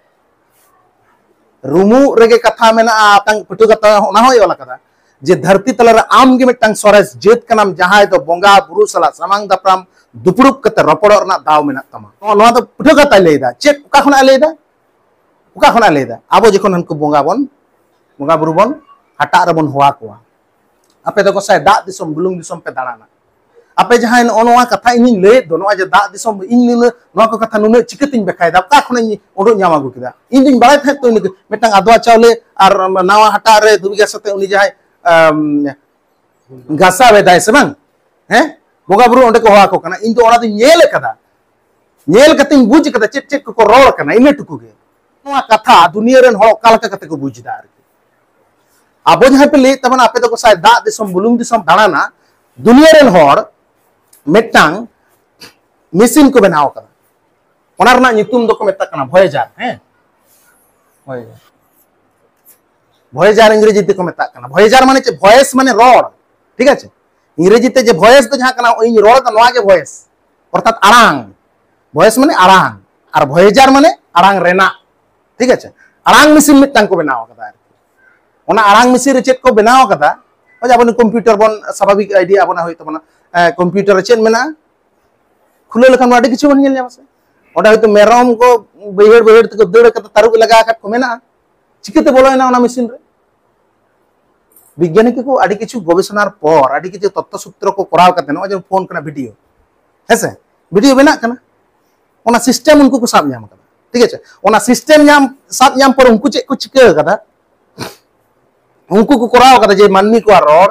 ᱨᱩᱢᱩᱜ ᱨᱮᱜᱮ ᱠᱟᱛᱷᱟ ᱢᱮᱱᱟᱜᱼᱟ, ᱛᱟᱝ ᱯᱟᱹᱴᱷᱩᱣᱟᱹ ᱠᱟᱛᱷᱟ ᱚᱱᱟ ᱦᱚᱸᱭ ᱚᱞ ᱟᱠᱟᱫᱟ ᱡᱮ ᱫᱷᱟᱹᱨᱛᱤ ᱛᱟᱞᱟ ᱨᱮ ᱟᱢ ᱜᱮ ᱢᱤᱫᱴᱟᱝ ᱥᱚᱨᱮᱥ ᱡᱟᱹᱛ ᱠᱟᱱᱟᱢ, ᱡᱟᱦᱟᱸᱭ ᱫᱚ ᱵᱚᱸᱜᱟ ᱵᱩᱨᱩ ᱥᱟᱞᱟᱜ ᱥᱟᱢᱟᱝ ᱫᱟᱯᱨᱟᱢ ᱫᱩᱯᱲᱩᱵ ᱠᱟᱛᱮ ᱨᱚᱯᱚᱲᱚᱜ ᱨᱮᱱᱟᱜ ᱫᱟᱣ ᱢᱮᱱᱟᱜ ᱛᱟᱢᱟ᱾ ᱱᱚᱣᱟ, ᱱᱚᱣᱟ ᱫᱚ ᱯᱟᱹᱴᱷᱩᱣᱟᱹ ᱠᱟᱛᱷᱟᱭ ᱞᱟᱹᱭᱫᱟ᱾ ᱪᱮᱫ, ᱚᱠᱟ ᱠᱷᱚᱱᱟᱜ ᱮ ᱞᱟᱹᱭᱫᱟ? ᱚᱠᱟ ᱠᱷᱚᱱᱟᱜ ᱮ ᱞᱟᱹᱭᱫᱟ? ᱟᱵᱚ ᱡᱚᱠᱷᱚᱱ ᱦᱟᱱᱠᱩ ᱵᱚᱸᱜᱟ ᱵᱚᱱ, ᱵᱚᱸᱜᱟ ᱵᱩᱨᱩ ᱵᱚᱱ ᱦᱟᱴᱟᱜ ᱨᱮᱵᱚᱱ ᱦᱚᱦᱚ ᱟᱠᱚᱣᱟ, ᱟᱯᱮ ᱫᱚ ᱜᱚᱸᱥᱟᱭ ᱫᱟᱜ ᱫᱤᱥᱚᱢ ᱵᱩᱞᱩᱝ ᱫᱤᱥᱚᱢ ᱯᱮ ᱫᱟᱬᱟᱱᱟ᱾ ᱟᱯᱮ ᱡᱟᱦᱟᱸᱭ ᱱᱚᱜᱼᱚ ᱱᱚᱣᱟ ᱠᱟᱛᱷᱟ ᱤᱧᱤᱧ ᱞᱟᱹᱭᱮᱫ ᱫᱚ, ᱱᱚᱣᱟ ᱡᱮ ᱫᱟᱜ ᱫᱤᱥᱚᱢ, ᱤᱧ ᱱᱩᱱᱟᱹᱜ ᱱᱚᱣᱟ ᱠᱚ ᱠᱟᱛᱷᱟ ᱱᱩᱱᱟᱹᱜ ᱪᱤᱠᱟᱹᱛᱤᱧ ᱵᱟᱠᱷᱟᱭᱮᱫᱟ, ᱚᱠᱟ ᱠᱷᱚᱱᱟᱜ ᱤᱧ ᱩᱰᱩᱠ ᱧᱟᱢ ᱟᱹᱜᱩ ᱠᱮᱫᱟ? ᱤᱧ ᱫᱩᱧ ᱵᱟᱲᱟᱭ ᱛᱟᱦᱮᱸᱫ ᱛᱚ ᱤᱱᱟᱹ ᱢᱤᱫᱴᱟᱝ ᱟᱫᱣᱟ ᱪᱟᱣᱞᱮ ᱟᱨ ᱱᱟᱣᱟ ᱦᱟᱴᱟᱜ ᱨᱮ ᱫᱷᱩᱵᱤ ᱜᱷᱟᱥ ᱟᱛᱮ ᱩᱱᱤ ᱡᱟᱦᱟᱸᱭ ᱟᱢ, ᱜᱟᱥᱟᱣ ᱮᱫᱟᱭ ᱥᱮ ᱵᱟᱝ, ᱦᱮᱸ, ᱵᱚᱸᱜᱟ ᱵᱩᱨᱩ ᱚᱸᱰᱮ ᱠᱚ ᱦᱚᱦᱚ ᱟᱠᱚ ᱠᱟᱱᱟ, ᱤᱧ ᱫᱚ ᱚᱱᱟ ᱫᱚᱧ ᱧᱮᱞ ᱟᱠᱟᱫᱟ᱾ ᱧᱮᱞ ᱠᱟᱛᱮᱧ ᱵᱩᱡᱽ ᱟᱠᱟᱫᱟ ᱪᱮᱫ ᱪᱮᱫ ᱠᱚᱠᱚ ᱨᱚᱲ ᱠᱟᱱᱟ, ᱤᱱᱟᱹ ᱴᱩᱠᱩ ᱜᱮ᱾ ᱱᱚᱣᱟ ᱠᱟᱛᱷᱟ ᱫᱩᱱᱤᱭᱟᱹ ᱨᱮᱱ ᱦᱚᱲ ᱚᱠᱟ ᱞᱮᱠᱟ ᱠᱟᱛᱮ ᱠᱚ ᱵᱩᱡᱽ ᱮᱫᱟ ᱟᱨᱠᱤ᱾ ᱟᱵᱚ ᱡᱟᱦᱟᱸ ᱯᱮ ᱞᱟᱹᱭᱮᱫ ᱛᱟᱵᱚᱱᱟ ᱟᱯᱮ ᱫᱚ ᱜᱚᱸᱥᱟᱭ ᱫᱟᱜ ᱫᱤᱥᱚᱢ ᱵᱩᱞᱩᱝ ᱫᱤᱥᱚᱢ ᱫᱟᱬᱟᱱᱟ, ᱫᱩᱱᱤᱭᱟᱹ ᱨᱮᱱ ᱦᱚᱲ ᱢᱤᱫᱴᱟᱝ ᱢᱮᱥᱤᱱ ᱠᱚ ᱵᱮᱱᱟᱣ ᱟᱠᱟᱫᱟ, ᱚᱱᱟ ᱨᱮᱱᱟᱜ ᱧᱩᱛᱩᱢ ᱫᱚᱠᱚ ᱢᱮᱛᱟᱜ ᱠᱟᱱᱟ ᱵᱷᱚᱭᱮᱡᱟᱨ᱾ ᱦᱮᱸ, ᱦᱳᱭ, ᱵᱷᱚᱭᱮᱡᱟᱨ ᱤᱝᱨᱮᱡᱤ ᱛᱮᱠᱚ ᱢᱮᱛᱟᱜ ᱠᱟᱱᱟ᱾ ᱵᱷᱚᱭᱮᱡᱟᱨ ᱢᱟᱱᱮ ᱪᱮᱫ? ᱵᱷᱚᱭᱮᱥ ᱢᱟᱱᱮ ᱨᱚᱲ, ᱴᱷᱤᱠ ᱟᱪᱷᱮ? ᱤᱝᱨᱮᱡᱤ ᱛᱮ ᱡᱮ ᱵᱷᱚᱭᱮᱥ ᱫᱚ ᱡᱟᱦᱟᱸ ᱠᱟᱱᱟ, ᱤᱧ ᱨᱚᱲ ᱮᱫᱟ, ᱱᱚᱣᱟ ᱜᱮ ᱵᱷᱚᱭᱮᱥ, ᱚᱨᱛᱷᱟᱛ ᱟᱲᱟᱝ᱾ ᱵᱷᱚᱭᱮᱥ ᱢᱟᱱᱮ ᱟᱲᱟᱝ᱾ ᱟᱨ ᱵᱷᱚᱭᱮᱡᱟᱨ ᱢᱟᱱᱮ ᱟᱲᱟᱝ ᱨᱮᱱᱟᱜ, ᱴᱷᱤᱠ ᱟᱪᱷᱮ? ᱟᱲᱟᱝ ᱢᱮᱥᱤᱱ ᱢᱤᱫᱴᱟᱝ ᱠᱚ ᱵᱮᱱᱟᱣ ᱠᱟᱫᱟ ᱟᱨᱠᱤ᱾ ᱚᱱᱟ ᱟᱲᱟᱝ ᱢᱮᱥᱤᱱ ᱨᱮ ᱪᱮᱫ ᱠᱚ ᱵᱮᱱᱟᱣ ᱠᱟᱫᱟ? ᱦᱳᱭ, ᱟᱵᱚ ᱱᱤᱭᱟᱹ ᱠᱚᱢᱯᱤᱭᱩᱴᱟᱨ ᱵᱚᱱ, ᱥᱟᱵᱷᱟᱵᱤᱠ ᱟᱭᱰᱤᱭᱟ ᱟᱵᱚᱱᱟᱜ ᱦᱩᱭᱩᱜ ᱛᱟᱵᱚᱱᱟ᱾ ᱮ, ᱠᱚᱢᱯᱤᱭᱩᱴᱟᱨ ᱨᱮ ᱪᱮᱫ ᱢᱮᱱᱟᱜᱼᱟ? ᱠᱷᱩᱞᱟᱹᱣ ᱞᱮᱠᱷᱟᱱ ᱢᱟ ᱟᱹᱰᱤ ᱠᱤᱪᱷᱩ ᱵᱚᱱ ᱧᱮᱞ ᱧᱟᱢᱟ ᱥᱮ᱾ ᱚᱸᱰᱮ ᱦᱚᱭᱛᱳ ᱢᱮᱨᱚᱢ ᱠᱚ ᱵᱟᱹᱭᱦᱟᱹᱲ ᱵᱟᱹᱭᱦᱟᱹᱲ ᱛᱮᱠᱚ ᱫᱟᱹᱲ ᱠᱟᱫᱟ, ᱛᱟᱹᱨᱩᱵ ᱮ ᱞᱟᱜᱟ ᱟᱠᱟᱫ ᱠᱚ ᱢᱮᱱᱟᱜᱼᱟ᱾ ᱪᱤᱠᱟᱹᱛᱮ ᱵᱚᱞᱚᱭᱮᱱᱟ ᱚᱱᱟ ᱢᱮᱥᱤᱱ ᱨᱮ? ᱵᱤᱜᱽᱜᱟᱱᱤ ᱠᱚ ᱟᱹᱰᱤ ᱠᱤᱪᱷᱩ ᱜᱚᱵᱮᱥᱚᱱᱟᱨ ᱯᱚᱨ, ᱟᱹᱰᱤ ᱠᱤᱪᱷᱩ ᱛᱚᱛᱛᱚ ᱥᱩᱛᱨᱚ ᱠᱚ ᱠᱚᱨᱟᱣ ᱠᱟᱛᱮ, ᱱᱚᱜᱼᱚᱭ ᱡᱮᱢᱚᱱ ᱯᱷᱳᱱ ᱠᱟᱱᱟ ᱵᱷᱤᱰᱤᱭᱳ, ᱦᱮᱸᱥᱮ, ᱵᱷᱤᱰᱤᱭᱳ ᱵᱮᱱᱟᱜ ᱠᱟᱱᱟ, ᱚᱱᱟ ᱥᱤᱥᱴᱮᱢ ᱩᱱᱠᱩ ᱠᱚ ᱥᱟᱵ ᱧᱟᱢ ᱠᱟᱫᱟ, ᱴᱷᱤᱠ ᱟᱪᱷᱮ? ᱚᱱᱟ ᱥᱤᱥᱴᱮᱢ ᱧᱟᱢ, ᱥᱟᱵ ᱧᱟᱢ ᱯᱚᱨ ᱩᱱᱠᱩ ᱪᱮᱫ ᱠᱚ ᱪᱤᱠᱟᱹ ᱠᱟᱫᱟ? ᱩᱱᱠᱩ ᱠᱚ ᱠᱚᱨᱟᱣ ᱠᱟᱫᱟ ᱡᱮ ᱢᱟᱹᱱᱢᱤ ᱠᱚᱣᱟᱜ ᱨᱚᱲ,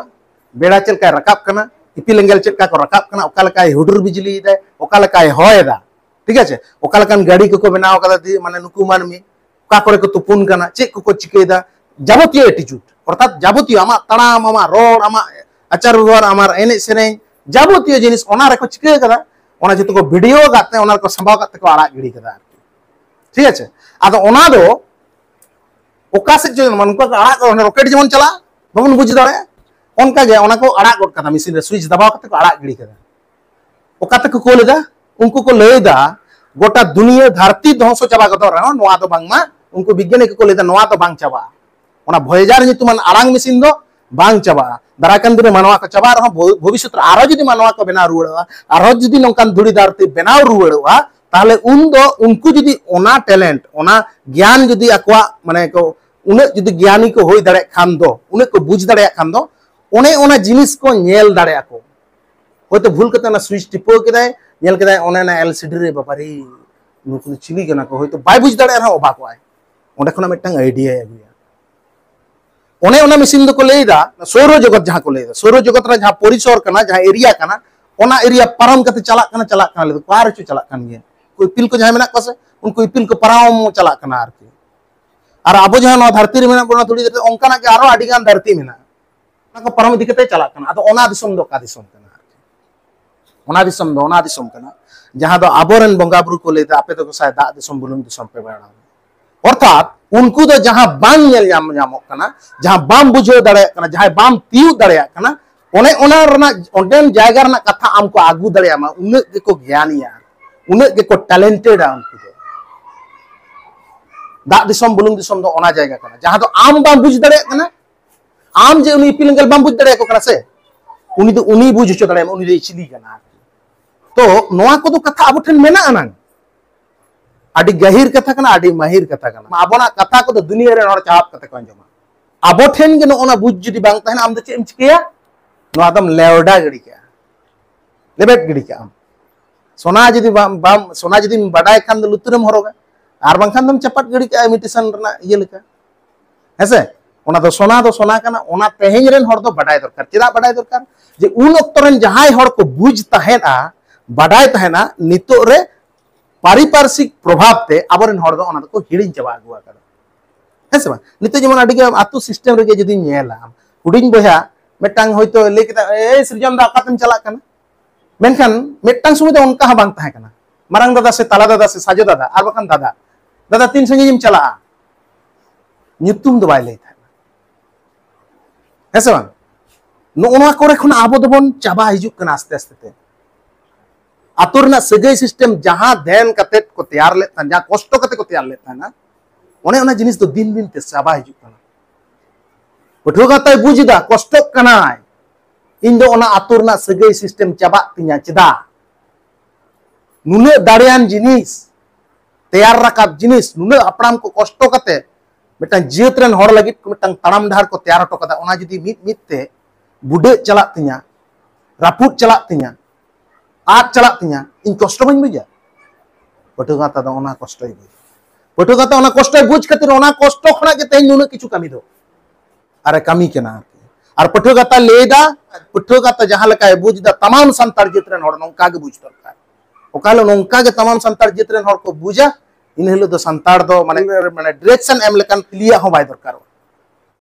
ᱵᱮᱲᱟ ᱪᱮᱫ ᱞᱮᱠᱟᱭ ᱨᱟᱠᱟᱵ ᱠᱟᱱᱟ, ᱤᱯᱤᱞ ᱮᱸᱜᱮᱞ ᱪᱮᱫ ᱞᱮᱠᱟ ᱠᱚ ᱨᱟᱠᱟᱵ ᱠᱟᱱᱟ, ᱚᱠᱟ ᱞᱮᱠᱟᱭ ᱦᱩᱰᱩᱨ ᱵᱤᱡᱽᱞᱤᱭᱮᱫᱟᱭ, ᱚᱠᱟ ᱞᱮᱠᱟᱭ ᱦᱚᱭᱮᱫᱟ, ᱴᱷᱤᱠ ᱟᱪᱷᱮ? ᱚᱠᱟ ᱞᱮᱠᱟᱱ ᱜᱟᱹᱰᱤ ᱠᱚᱠᱚ ᱵᱮᱱᱟᱣ ᱠᱟᱫᱟ, ᱫᱤ-, ᱢᱟᱱᱮ ᱱᱩᱠᱩ ᱢᱟᱹᱱᱢᱤ ᱚᱠᱟ ᱠᱚᱨᱮ ᱠᱚ ᱛᱩᱯᱩᱱ ᱠᱟᱱᱟ, ᱪᱮᱫ ᱠᱚᱠᱚ ᱪᱤᱠᱟᱹᱭᱮᱫᱟ, ᱡᱟᱵᱚᱛᱤᱭᱚ ᱮᱴᱤᱪᱩᱰ, ᱚᱨᱛᱷᱟᱛ ᱡᱟᱵᱚᱛᱤᱭᱚ ᱟᱢᱟᱜ ᱛᱟᱲᱟᱢ, ᱟᱢᱟᱜ ᱨᱚᱲ, ᱟᱢᱟᱜ ᱟᱪᱟᱨ ᱵᱮᱵᱚᱦᱟᱨ, ᱟᱢᱟᱜ ᱮᱱᱮᱡ ᱥᱮᱨᱮᱧ, ᱡᱟᱵᱚᱛᱤᱭᱚ ᱡᱤᱱᱤᱥ ᱚᱱᱟ ᱨᱮᱠᱚ ᱪᱤᱠᱟᱹ ᱠᱟᱫᱟ, ᱚᱱᱟ ᱡᱚᱛᱚ ᱠᱚ ᱵᱷᱤᱰᱤᱭᱳ ᱠᱟᱛᱮ ᱚᱱᱟ ᱨᱮᱠᱚ ᱥᱟᱸᱵᱟᱣ ᱠᱟᱛᱮ ᱠᱚ ᱟᱲᱟᱜ ᱜᱤᱰᱤ ᱠᱟᱫᱟ ᱟᱨᱠᱤ, ᱴᱷᱤᱠ ᱟᱪᱷᱮ? ᱟᱫᱚ ᱚᱱᱟ ᱫᱚ ᱚᱠᱟ ᱥᱮᱫ ᱪᱚ ᱱᱚᱝᱠᱟ ᱠᱚ ᱟᱲᱟᱜ ᱠᱟᱫᱟ, ᱨᱚᱠᱮᱴ ᱡᱮᱢᱚᱱ ᱪᱟᱞᱟᱜᱼᱟ, ᱵᱟᱵᱚᱱ ᱵᱩᱡᱽ ᱫᱟᱲᱮᱭᱟᱜᱼᱟ, ᱚᱱᱠᱟ ᱜᱮ ᱚᱱᱟ ᱠᱚ ᱟᱲᱟᱜ ᱜᱚᱫ ᱠᱟᱫᱟ, ᱢᱮᱥᱤᱱ ᱨᱮ ᱥᱩᱭᱤᱪ ᱫᱟᱵᱟᱣ ᱠᱟᱛᱮ ᱠᱚ ᱟᱲᱟᱜ ᱜᱤᱰᱤ ᱠᱟᱫᱟ᱾ ᱚᱠᱟ ᱛᱮᱠᱚ ᱠᱳᱞ ᱮᱫᱟ? ᱩᱱᱠᱩ ᱠᱚ ᱞᱟᱹᱭ ᱮᱫᱟ, ᱜᱚᱴᱟ ᱫᱩᱱᱤᱭᱟᱹ ᱫᱷᱟᱹᱨᱛᱤ ᱫᱷᱚᱝᱥᱚ ᱪᱟᱵᱟ ᱜᱚᱫᱚᱜ ᱨᱮᱦᱚᱸ, ᱱᱚᱣᱟ ᱫᱚ ᱵᱟᱝᱢᱟ, ᱩᱱᱠᱩ ᱵᱤᱜᱽᱜᱟᱱᱤ ᱠᱚᱠᱚ ᱞᱟᱹᱭ ᱮᱫᱟ, ᱱᱚᱣᱟ ᱫᱚ ᱵᱟᱝ ᱪᱟᱵᱟᱜᱼᱟ᱾ ᱚᱱᱟ ᱵᱷᱚᱭᱮᱡᱟᱨ ᱧᱩᱛᱩᱢᱟᱱ ᱟᱲᱟᱝ ᱢᱮᱥᱤᱱ ᱫᱚ ᱵᱟᱝ ᱪᱟᱵᱟᱜᱼᱟ᱾ ᱫᱟᱨᱟᱭ ᱠᱟᱱ ᱫᱤᱱ ᱨᱮ ᱢᱟᱱᱣᱟ ᱠᱚ ᱪᱟᱵᱟᱜ ᱨᱮᱦᱚᱸ, ᱵᱷᱚ-, ᱵᱷᱚᱵᱤᱥᱥᱚᱛ ᱨᱮ ᱟᱨᱦᱚᱸ ᱡᱩᱫᱤ ᱢᱟᱱᱣᱟ ᱠᱚ ᱵᱮᱱᱟᱣ ᱨᱩᱣᱟᱹᱲᱚᱜᱼᱟ, ᱟᱨᱦᱚᱸ ᱡᱩᱫᱤ ᱱᱚᱝᱠᱟᱱ ᱫᱷᱩᱲᱤ ᱫᱷᱟᱹᱨᱛᱤ ᱵᱮᱱᱟᱣ ᱨᱩᱣᱟᱹᱲᱚᱜᱼᱟ, ᱛᱟᱦᱞᱮ ᱩᱱ ᱫᱚ ᱩᱱᱠᱩ ᱡᱩᱫᱤ ᱚᱱᱟ ᱴᱮᱞᱮᱱᱴ, ᱚᱱᱟ ᱜᱮᱭᱟᱱ ᱡᱩᱫᱤ ᱟᱠᱚᱣᱟᱜ, ᱢᱟᱱᱮ ᱠᱚ, ᱩᱱᱟᱹᱜ ᱡᱩᱫᱤ ᱜᱮᱭᱟᱱᱤ ᱠᱚ ᱦᱩᱭ ᱫᱟᱲᱮᱭᱟᱜ ᱠᱷᱟᱱ ᱫᱚ, ᱩᱱᱟᱹᱜ ᱠᱚ ᱵᱩᱡᱽ ᱫᱟᱲᱮᱭᱟᱜ ᱠᱷᱟᱱ ᱫᱚ, ᱚᱱᱮ ᱚᱱᱟ ᱡᱤᱱᱤᱥ ᱠᱚ ᱧᱮᱞ ᱫᱟᱲᱮᱭᱟᱜᱼᱟ ᱠᱚ᱾ ᱦᱚᱭᱛᱳ ᱵᱷᱩᱞ ᱠᱟᱛᱮ ᱚᱱᱟ ᱥᱩᱭᱤᱪ ᱴᱤᱯᱟᱹᱣ ᱠᱮᱫᱟᱭ, ᱧᱮᱞ ᱠᱮᱫᱟᱭ ᱚᱱᱮ ᱚᱱᱟ ᱮᱞ ᱥᱤ ᱰᱤ ᱨᱮ, ᱵᱟᱵᱟᱨᱮ, ᱱᱩᱠᱩ ᱫᱚ ᱪᱤᱞᱤ ᱠᱟᱱᱟ ᱠᱚ? ᱦᱚᱭᱛᱳ ᱵᱟᱭ ᱵᱩᱡᱽ ᱫᱟᱲᱮᱭᱟᱜ ᱨᱮᱦᱚᱸ ᱚᱵᱟᱠᱚᱜᱼᱟᱭ᱾ ᱚᱸᱰᱮ ᱠᱷᱚᱱᱟᱜ ᱢᱤᱫᱴᱟᱝ ᱟᱭᱰᱤᱭᱟᱭ ᱟᱹᱜᱩᱭᱟ᱾ ᱚᱱᱮ ᱚᱱᱟ ᱢᱮᱥᱤᱱ ᱫᱚᱠᱚ ᱞᱟᱹᱭ ᱮᱫᱟ, ᱥᱳᱨᱚ ᱡᱚᱜᱚᱛ ᱡᱟᱦᱟᱸ ᱠᱚ ᱞᱟᱹᱭ ᱮᱫᱟ, ᱥᱳᱨᱚ ᱡᱚᱜᱚᱛ ᱨᱮ ᱡᱟᱦᱟᱸ ᱯᱚᱨᱤᱥᱚᱨ ᱠᱟᱱᱟ, ᱡᱟᱦᱟᱸ ᱮᱨᱤᱭᱟ ᱠᱟᱱᱟ, ᱚᱱᱟ ᱮᱨᱤᱭᱟ ᱯᱟᱨᱚᱢ ᱠᱟᱛᱮ ᱪᱟᱞᱟᱜ ᱠᱟᱱᱟ, ᱪᱟᱞᱟᱜ ᱠᱟᱱᱟ, ᱞᱟᱹᱭ ᱫᱚᱠᱚ ᱚᱠᱟ ᱨᱮᱪᱚ ᱪᱟᱞᱟᱜ ᱠᱟᱱ ᱜᱮᱭᱟ᱾ ᱩᱱᱠᱩ ᱤᱯᱤᱞ ᱠᱚ ᱡᱟᱦᱟᱸᱭ ᱢᱮᱱᱟᱜ ᱠᱚᱣᱟ ᱥᱮ, ᱩᱱᱠᱩ ᱤᱯᱤᱞ ᱠᱚ ᱯᱟᱨᱚᱢ ᱪᱟᱞᱟᱜ ᱠᱟᱱᱟ ᱟᱨᱠᱤ᱾ ᱟᱨ ᱟᱵᱚ ᱡᱟᱦᱟᱸ ᱱᱚᱣᱟ ᱫᱷᱟᱹᱨᱛᱤ ᱨᱮ ᱢᱮᱱᱟᱜ ᱵᱚᱱᱟ, ᱫᱷᱩᱲᱤ ᱫᱷᱟᱹᱨᱛᱤ, ᱚᱱᱠᱟᱱᱟᱜ ᱜᱮ ᱟᱨᱚ ᱟᱹᱰᱤ ᱜᱟᱱ ᱫᱷᱟᱹᱨᱛᱤ ᱢᱮᱱᱟᱜᱼᱟ, ᱚᱱᱟ ᱠᱚ ᱯᱟᱨᱚᱢ ᱤᱫᱤ ᱠᱟᱛᱮ ᱪᱟᱞᱟᱜ ᱠᱟᱱᱟ᱾ ᱟᱫᱚ ᱚᱱᱟ ᱫᱤᱥᱚᱢ ᱫᱚ ᱚᱠᱟ ᱫᱤᱥᱚᱢ ᱠᱟᱱᱟ ᱟᱨᱠᱤ? ᱚᱱᱟ ᱫᱤᱥᱚᱢ ᱫᱚ ᱚᱱᱟ ᱫᱤᱥᱚᱢ ᱠᱟᱱᱟ, ᱡᱟᱦᱟᱸ ᱫᱚ ᱟᱵᱚᱨᱮᱱ ᱵᱚᱸᱜᱟ ᱵᱩᱨᱩ ᱠᱚ ᱞᱟᱹᱭ ᱮᱫᱟ, ᱟᱯᱮ ᱫᱚ ᱜᱚᱸᱥᱟᱭ ᱫᱟᱜ ᱫᱤᱥᱚᱢ ᱵᱩᱞᱩᱝ ᱫᱤᱥᱚᱢ ᱯᱮ ᱵᱮᱲᱟᱣᱟ᱾ ᱚᱨᱛᱷᱟᱛ ᱩᱱᱠᱩ ᱫᱚ ᱡᱟᱦᱟᱸ ᱵᱟᱝ ᱧᱮᱞ ᱧᱟᱢ, ᱧᱟᱢᱚᱜ ᱠᱟᱱᱟ, ᱡᱟᱦᱟᱸ ᱵᱟᱢ ᱵᱩᱡᱷᱟᱹᱣ ᱫᱟᱲᱮᱭᱟᱜ ᱠᱟᱱᱟ, ᱡᱟᱦᱟᱸᱭ ᱵᱟᱢ ᱛᱤᱭᱳᱜ ᱫᱟᱲᱮᱭᱟᱜ ᱠᱟᱱᱟ, ᱚᱱᱮ ᱚᱱᱟ ᱨᱮᱱᱟᱜ, ᱚᱸᱰᱮᱱ ᱡᱟᱭᱜᱟ ᱨᱮᱱᱟᱜ ᱠᱟᱛᱷᱟ ᱟᱢ ᱠᱚ ᱟᱹᱜᱩ ᱫᱟᱲᱮᱭᱟᱢᱟ, ᱩᱱᱟᱹᱜ ᱜᱮᱠᱚ ᱜᱮᱭᱟᱱᱤᱭᱟ, ᱩᱱᱟᱹᱜ ᱜᱮᱠᱚ ᱴᱮᱞᱮᱱᱴᱮᱰᱟ ᱩᱱᱠᱩ ᱫᱚ᱾ ᱫᱟᱜ ᱫᱤᱥᱚᱢ ᱵᱩᱞᱩᱝ ᱫᱤᱥᱚᱢ ᱫᱚ ᱚᱱᱟ ᱡᱟᱭᱜᱟ ᱠᱟᱱᱟ, ᱡᱟᱦᱟᱸ ᱫᱚ ᱟᱢ ᱵᱟᱢ ᱵᱩᱡᱽ ᱫᱟᱲᱮᱭᱟᱜ ᱠᱟᱱᱟ᱾ ᱟᱢ ᱡᱮ ᱩᱱᱤ ᱤᱯᱤᱞ ᱮᱸᱜᱮᱞ ᱵᱟᱢ ᱵᱩᱡᱽ ᱫᱟᱲᱮᱭᱟᱠᱚ ᱠᱟᱱᱟ ᱥᱮ, ᱩᱱᱤ ᱫᱚ, ᱩᱱᱤ ᱵᱩᱡᱽ ᱦᱚᱪᱚ ᱫᱟᱲᱮᱭᱟᱢᱟ ᱩᱱᱤ ᱫᱚᱭ ᱪᱤᱞᱤ ᱠᱟᱱᱟ᱾ ᱛᱚ ᱱᱚᱣᱟ ᱠᱚᱫᱚ ᱠᱟᱛᱷᱟ ᱟᱵᱚ ᱴᱷᱮᱱ ᱢᱮᱱᱟᱜ ᱟᱱᱟᱝ᱾ ᱟᱹᱰᱤ ᱜᱟᱹᱦᱤᱨ ᱠᱟᱛᱷᱟ ᱠᱟᱱᱟ, ᱟᱹᱰᱤ ᱢᱟᱹᱦᱤᱨ ᱠᱟᱛᱷᱟ ᱠᱟᱱᱟ᱾ ᱟᱵᱚᱱᱟᱜ ᱠᱟᱛᱷᱟ ᱠᱚᱫᱚ ᱫᱩᱱᱤᱭᱟᱹ ᱨᱮᱱ ᱦᱚᱲ ᱪᱟᱦᱟᱵ ᱠᱟᱛᱮ ᱠᱚ ᱟᱸᱡᱚᱢᱟ᱾ ᱟᱵᱚ ᱴᱷᱮᱱ ᱜᱮ ᱱᱚᱜᱼᱚ ᱱᱟ ᱵᱩᱡᱽ ᱡᱩᱫᱤ ᱵᱟᱝ ᱛᱟᱦᱮᱱᱟ, ᱟᱢ ᱫᱚ ᱪᱮᱫ ᱮᱢ ᱪᱤᱠᱟᱹᱭᱟ? ᱱᱚᱣᱟ ᱫᱚᱢ ᱞᱮᱣᱰᱟ ᱜᱤᱰᱤ ᱠᱟᱜᱼᱟ, ᱞᱮᱵᱮᱫ ᱜᱤᱰᱤ ᱠᱟᱜᱼᱟᱢ᱾ ᱥᱚᱱᱟ ᱡᱩᱫᱤ ᱵᱟᱢ, ᱵᱟᱢ, ᱥᱚᱱᱟ ᱡᱩᱫᱤᱢ ᱵᱟᱰᱟᱭ ᱠᱷᱟᱱ ᱫᱚ ᱞᱩᱛᱩᱨᱮᱢ ᱦᱚᱨᱚᱜᱟ, ᱟᱨ ᱵᱟᱝᱠᱷᱟᱱ ᱫᱚᱢ ᱪᱟᱯᱟᱫ ᱜᱤᱰᱤ ᱠᱟᱜᱼᱟ imitation ᱨᱮᱱᱟᱜ ᱤᱭᱟᱹ ᱞᱮᱠᱟ᱾ ᱦᱮᱸᱥᱮ? ᱚᱱᱟ ᱫᱚ ᱥᱚᱱᱟ ᱫᱚ ᱥᱚᱱᱟ ᱠᱟᱱᱟ, ᱚᱱᱟ ᱛᱮᱦᱮᱧ ᱨᱮᱱ ᱦᱚᱲ ᱫᱚ ᱵᱟᱰᱟᱭ ᱫᱚᱨᱠᱟᱨ᱾ ᱪᱮᱫᱟᱜ ᱵᱟᱰᱟᱭ ᱫᱚᱨᱠᱟᱨ? ᱡᱮ ᱩᱱ ᱚᱠᱛᱚ ᱨᱮᱱ ᱡᱟᱦᱟᱸᱭ ᱦᱚᱲ ᱠᱚ ᱵᱩᱡᱽ ᱛᱟᱦᱮᱸᱫᱼᱟ, ᱵᱟᱰᱟᱭ ᱛᱟᱦᱮᱱᱟ, ᱱᱤᱛᱚᱜ ᱨᱮ ᱯᱟᱨᱤᱯᱟᱨᱥᱤᱠ ᱯᱨᱚᱵᱷᱟᱵ ᱛᱮ ᱟᱵᱚᱨᱮᱱ ᱦᱚᱲ ᱫᱚ ᱚᱱᱟ ᱫᱚᱠᱚ ᱦᱤᱲᱤᱧ ᱪᱟᱵᱟ ᱟᱹᱜᱩ ᱟᱠᱟᱫᱟ᱾ ᱦᱮᱸ ᱥᱮ ᱵᱟᱝ? ᱱᱤᱛᱚᱜ ᱡᱮᱢᱚᱱ ᱟᱹᱰᱤ ᱜᱮ ᱟᱹᱛᱩ system ᱨᱮᱜᱮ ᱡᱩᱫᱤᱧ ᱧᱮᱞᱟ, ᱦᱩᱰᱤᱧ ᱵᱚᱭᱦᱟ ᱢᱤᱫᱴᱟᱝ ᱦᱚᱭᱛᱳ ᱞᱟᱹᱭ ᱠᱮᱫᱟ, "ᱮᱭ ᱥᱨᱤᱡᱚᱱ ᱫᱟ, ᱚᱠᱟᱛᱮᱢ ᱪᱟᱞᱟᱜ ᱠᱟᱱᱟ?" ᱢᱮᱱᱠᱷᱟᱱ ᱢᱤᱫᱴᱟᱝ ᱥᱚᱢᱚᱭ ᱫᱚ ᱚᱱᱠᱟ ᱦᱚᱸ ᱵᱟᱝ ᱛᱟᱦᱮᱸ ᱠᱟᱱᱟ᱾ ᱢᱟᱨᱟᱝ ᱫᱟᱫᱟ ᱥᱮ ᱛᱟᱞᱟ ᱫᱟᱫᱟ ᱥᱮ ᱥᱟᱡᱚ ᱫᱟᱫᱟ ᱟᱨ ᱵᱟᱠᱷᱟᱱ ᱫᱟᱫᱟ, "ᱫᱟᱫᱟ, ᱛᱤᱱ ᱥᱟᱺᱜᱤᱧ ᱮᱢ ᱪᱟᱞᱟᱜᱼᱟ?" ᱧᱩᱛᱩᱢ ᱫᱚ ᱵᱟᱭ ᱞᱟᱹᱭ ᱛᱟᱦᱮᱸᱱᱟ᱾ ᱦᱮᱸ ᱥᱮ ᱵᱟᱝ? ᱱᱚᱜᱼᱚ ᱱᱚᱣᱟ ᱠᱚᱨᱮ ᱠᱷᱚᱱ ᱟᱵᱚ ᱫᱚᱵᱚᱱ ᱪᱟᱵᱟ ᱦᱤᱡᱩᱜ ᱠᱟᱱᱟ ᱟᱥᱛᱮ ᱟᱥᱛᱮ ᱛᱮ᱾ ᱟᱛᱳ ᱨᱮᱱᱟᱜ ᱥᱟᱹᱜᱟᱹᱭ system ᱡᱟᱦᱟᱸ ᱫᱷᱮᱱ ᱠᱟᱛᱮ ᱠᱚ ᱛᱮᱭᱟᱨ ᱞᱮᱫ ᱛᱟᱦᱮᱸᱱ, ᱡᱟᱦᱟᱸ ᱠᱚᱥᱴᱚ ᱠᱟᱛᱮ ᱠᱚ ᱛᱮᱭᱟᱨ ᱞᱮᱫ ᱛᱟᱦᱮᱸᱱᱟ, ᱚᱱᱮ ᱚᱱᱟ ᱡᱤᱱᱤᱥ ᱫᱚ ᱫᱤᱱ ᱫᱤᱱ ᱛᱮ ᱪᱟᱵᱟ ᱦᱤᱡᱩᱜ ᱠᱟᱱᱟ᱾ ᱯᱟᱹᱴᱷᱩᱣᱟᱹ ᱜᱟᱶᱛᱟᱭ ᱵᱩᱡᱽ ᱮᱫᱟ, ᱠᱚᱥᱴᱚᱜ ᱠᱟᱱᱟᱭ, ᱤᱧ ᱫᱚ ᱚᱱᱟ ᱟᱛᱳ ᱨᱮᱱᱟᱜ ᱥᱟᱹᱜᱟᱹᱭ system ᱪᱟᱵᱟᱜ ᱛᱤᱧᱟ ᱪᱮᱫᱟᱜ? ᱱᱩᱱᱟᱹᱜ ᱫᱟᱲᱮᱭᱟᱱ ᱡᱤᱱᱤᱥ, ᱛᱮᱭᱟᱨ ᱨᱟᱠᱟᱵ ᱡᱤᱱᱤᱥ, ᱱᱩᱱᱟᱹᱜ ᱦᱟᱯᱲᱟᱢ ᱠᱚ ᱠᱚᱥᱴᱚ ᱠᱟᱛᱮ ᱢᱤᱫᱴᱟᱝ ᱡᱟᱹᱛ ᱨᱮᱱ ᱦᱚᱲ ᱞᱟᱹᱜᱤᱫ ᱠᱚ ᱢᱤᱫᱴᱟᱝ ᱛᱟᱲᱟᱢ ᱰᱟᱦᱟᱨ ᱠᱚ ᱛᱮᱭᱟᱨ ᱦᱚᱴᱚ ᱠᱟᱫᱟ, ᱚᱱᱟ ᱡᱩᱫᱤ ᱢᱤᱫ ᱢᱤᱫ ᱛᱮ ᱵᱩᱰᱟᱹᱜ ᱪᱟᱞᱟᱜ ᱛᱤᱧᱟ, ᱨᱟᱹᱯᱩᱫ ᱪᱟᱞᱟᱜ ᱛᱤᱧᱟ, ᱟᱫ ᱪᱟᱞᱟᱜ ᱛᱤᱧᱟ, ᱤᱧ ᱠᱚᱥᱴᱚ ᱵᱟᱹᱧ ᱵᱩᱡᱟ? ᱯᱟᱹᱴᱷᱩᱣᱟᱹ ᱜᱟᱶᱛᱟ ᱫᱚ ᱚᱱᱟ ᱠᱚᱥᱴᱚᱭ ᱵᱩᱡᱟ᱾ ᱯᱟᱹᱴᱷᱩᱣᱟᱹ ᱜᱟᱶᱛᱟ ᱚᱱᱟ ᱠᱚᱥᱴᱚᱭ ᱵᱩᱡᱽ ᱠᱷᱟᱹᱛᱤᱨ ᱚᱱᱟ ᱠᱚᱥᱴᱚ ᱠᱷᱚᱱᱟᱜ ᱜᱮ ᱛᱮᱦᱮᱧ ᱱᱩᱱᱟᱹᱜ ᱠᱤᱪᱷᱩ ᱠᱟᱹᱢᱤ ᱫᱚ ᱟᱨᱮ ᱠᱟᱹᱢᱤ ᱠᱟᱱᱟ ᱟᱨᱠᱤ᱾ ᱟᱨ ᱯᱟᱹᱴᱷᱩᱣᱟᱹ ᱜᱟᱶᱛᱟ ᱞᱟᱹᱭ ᱮᱫᱟ, ᱯᱟᱹᱴᱷᱩᱣᱟᱹ ᱜᱟᱶᱛᱟ ᱡᱟᱦᱟᱸ ᱞᱮᱠᱟᱭ ᱵᱩᱡᱽ ᱮᱫᱟ, ᱛᱟᱢᱟᱢ ᱥᱟᱱᱛᱟᱲ ᱡᱟᱹᱛ ᱨᱮᱱ ᱦᱚᱲ ᱱᱚᱝᱠᱟ ᱜᱮ ᱵᱩᱡᱽ ᱫᱚᱨᱠᱟᱨ᱾ ᱚᱠᱟ ᱦᱤᱞᱳᱜ ᱱᱚᱝᱠᱟ ᱜᱮ ᱛᱟᱢᱟᱢ ᱥᱟᱱᱛᱟᱲ ᱡᱟᱹᱛ ᱨᱮᱱ ᱦᱚᱲ ᱠᱚ ᱵᱩᱡᱟ, ᱤᱱᱟᱹ ᱦᱤᱞᱳᱜ ᱫᱚ ᱥᱟᱱᱛᱟᱲ ᱫᱚ ᱢᱟᱱᱮ, ᱢᱟᱱᱮ direction ᱮᱢ ᱞᱮᱠᱟᱱ ᱠᱩᱞᱤᱭᱟᱜ ᱦᱚᱸ ᱵᱟᱭ ᱫᱚᱨᱠᱟᱨᱚᱜᱼᱟ᱾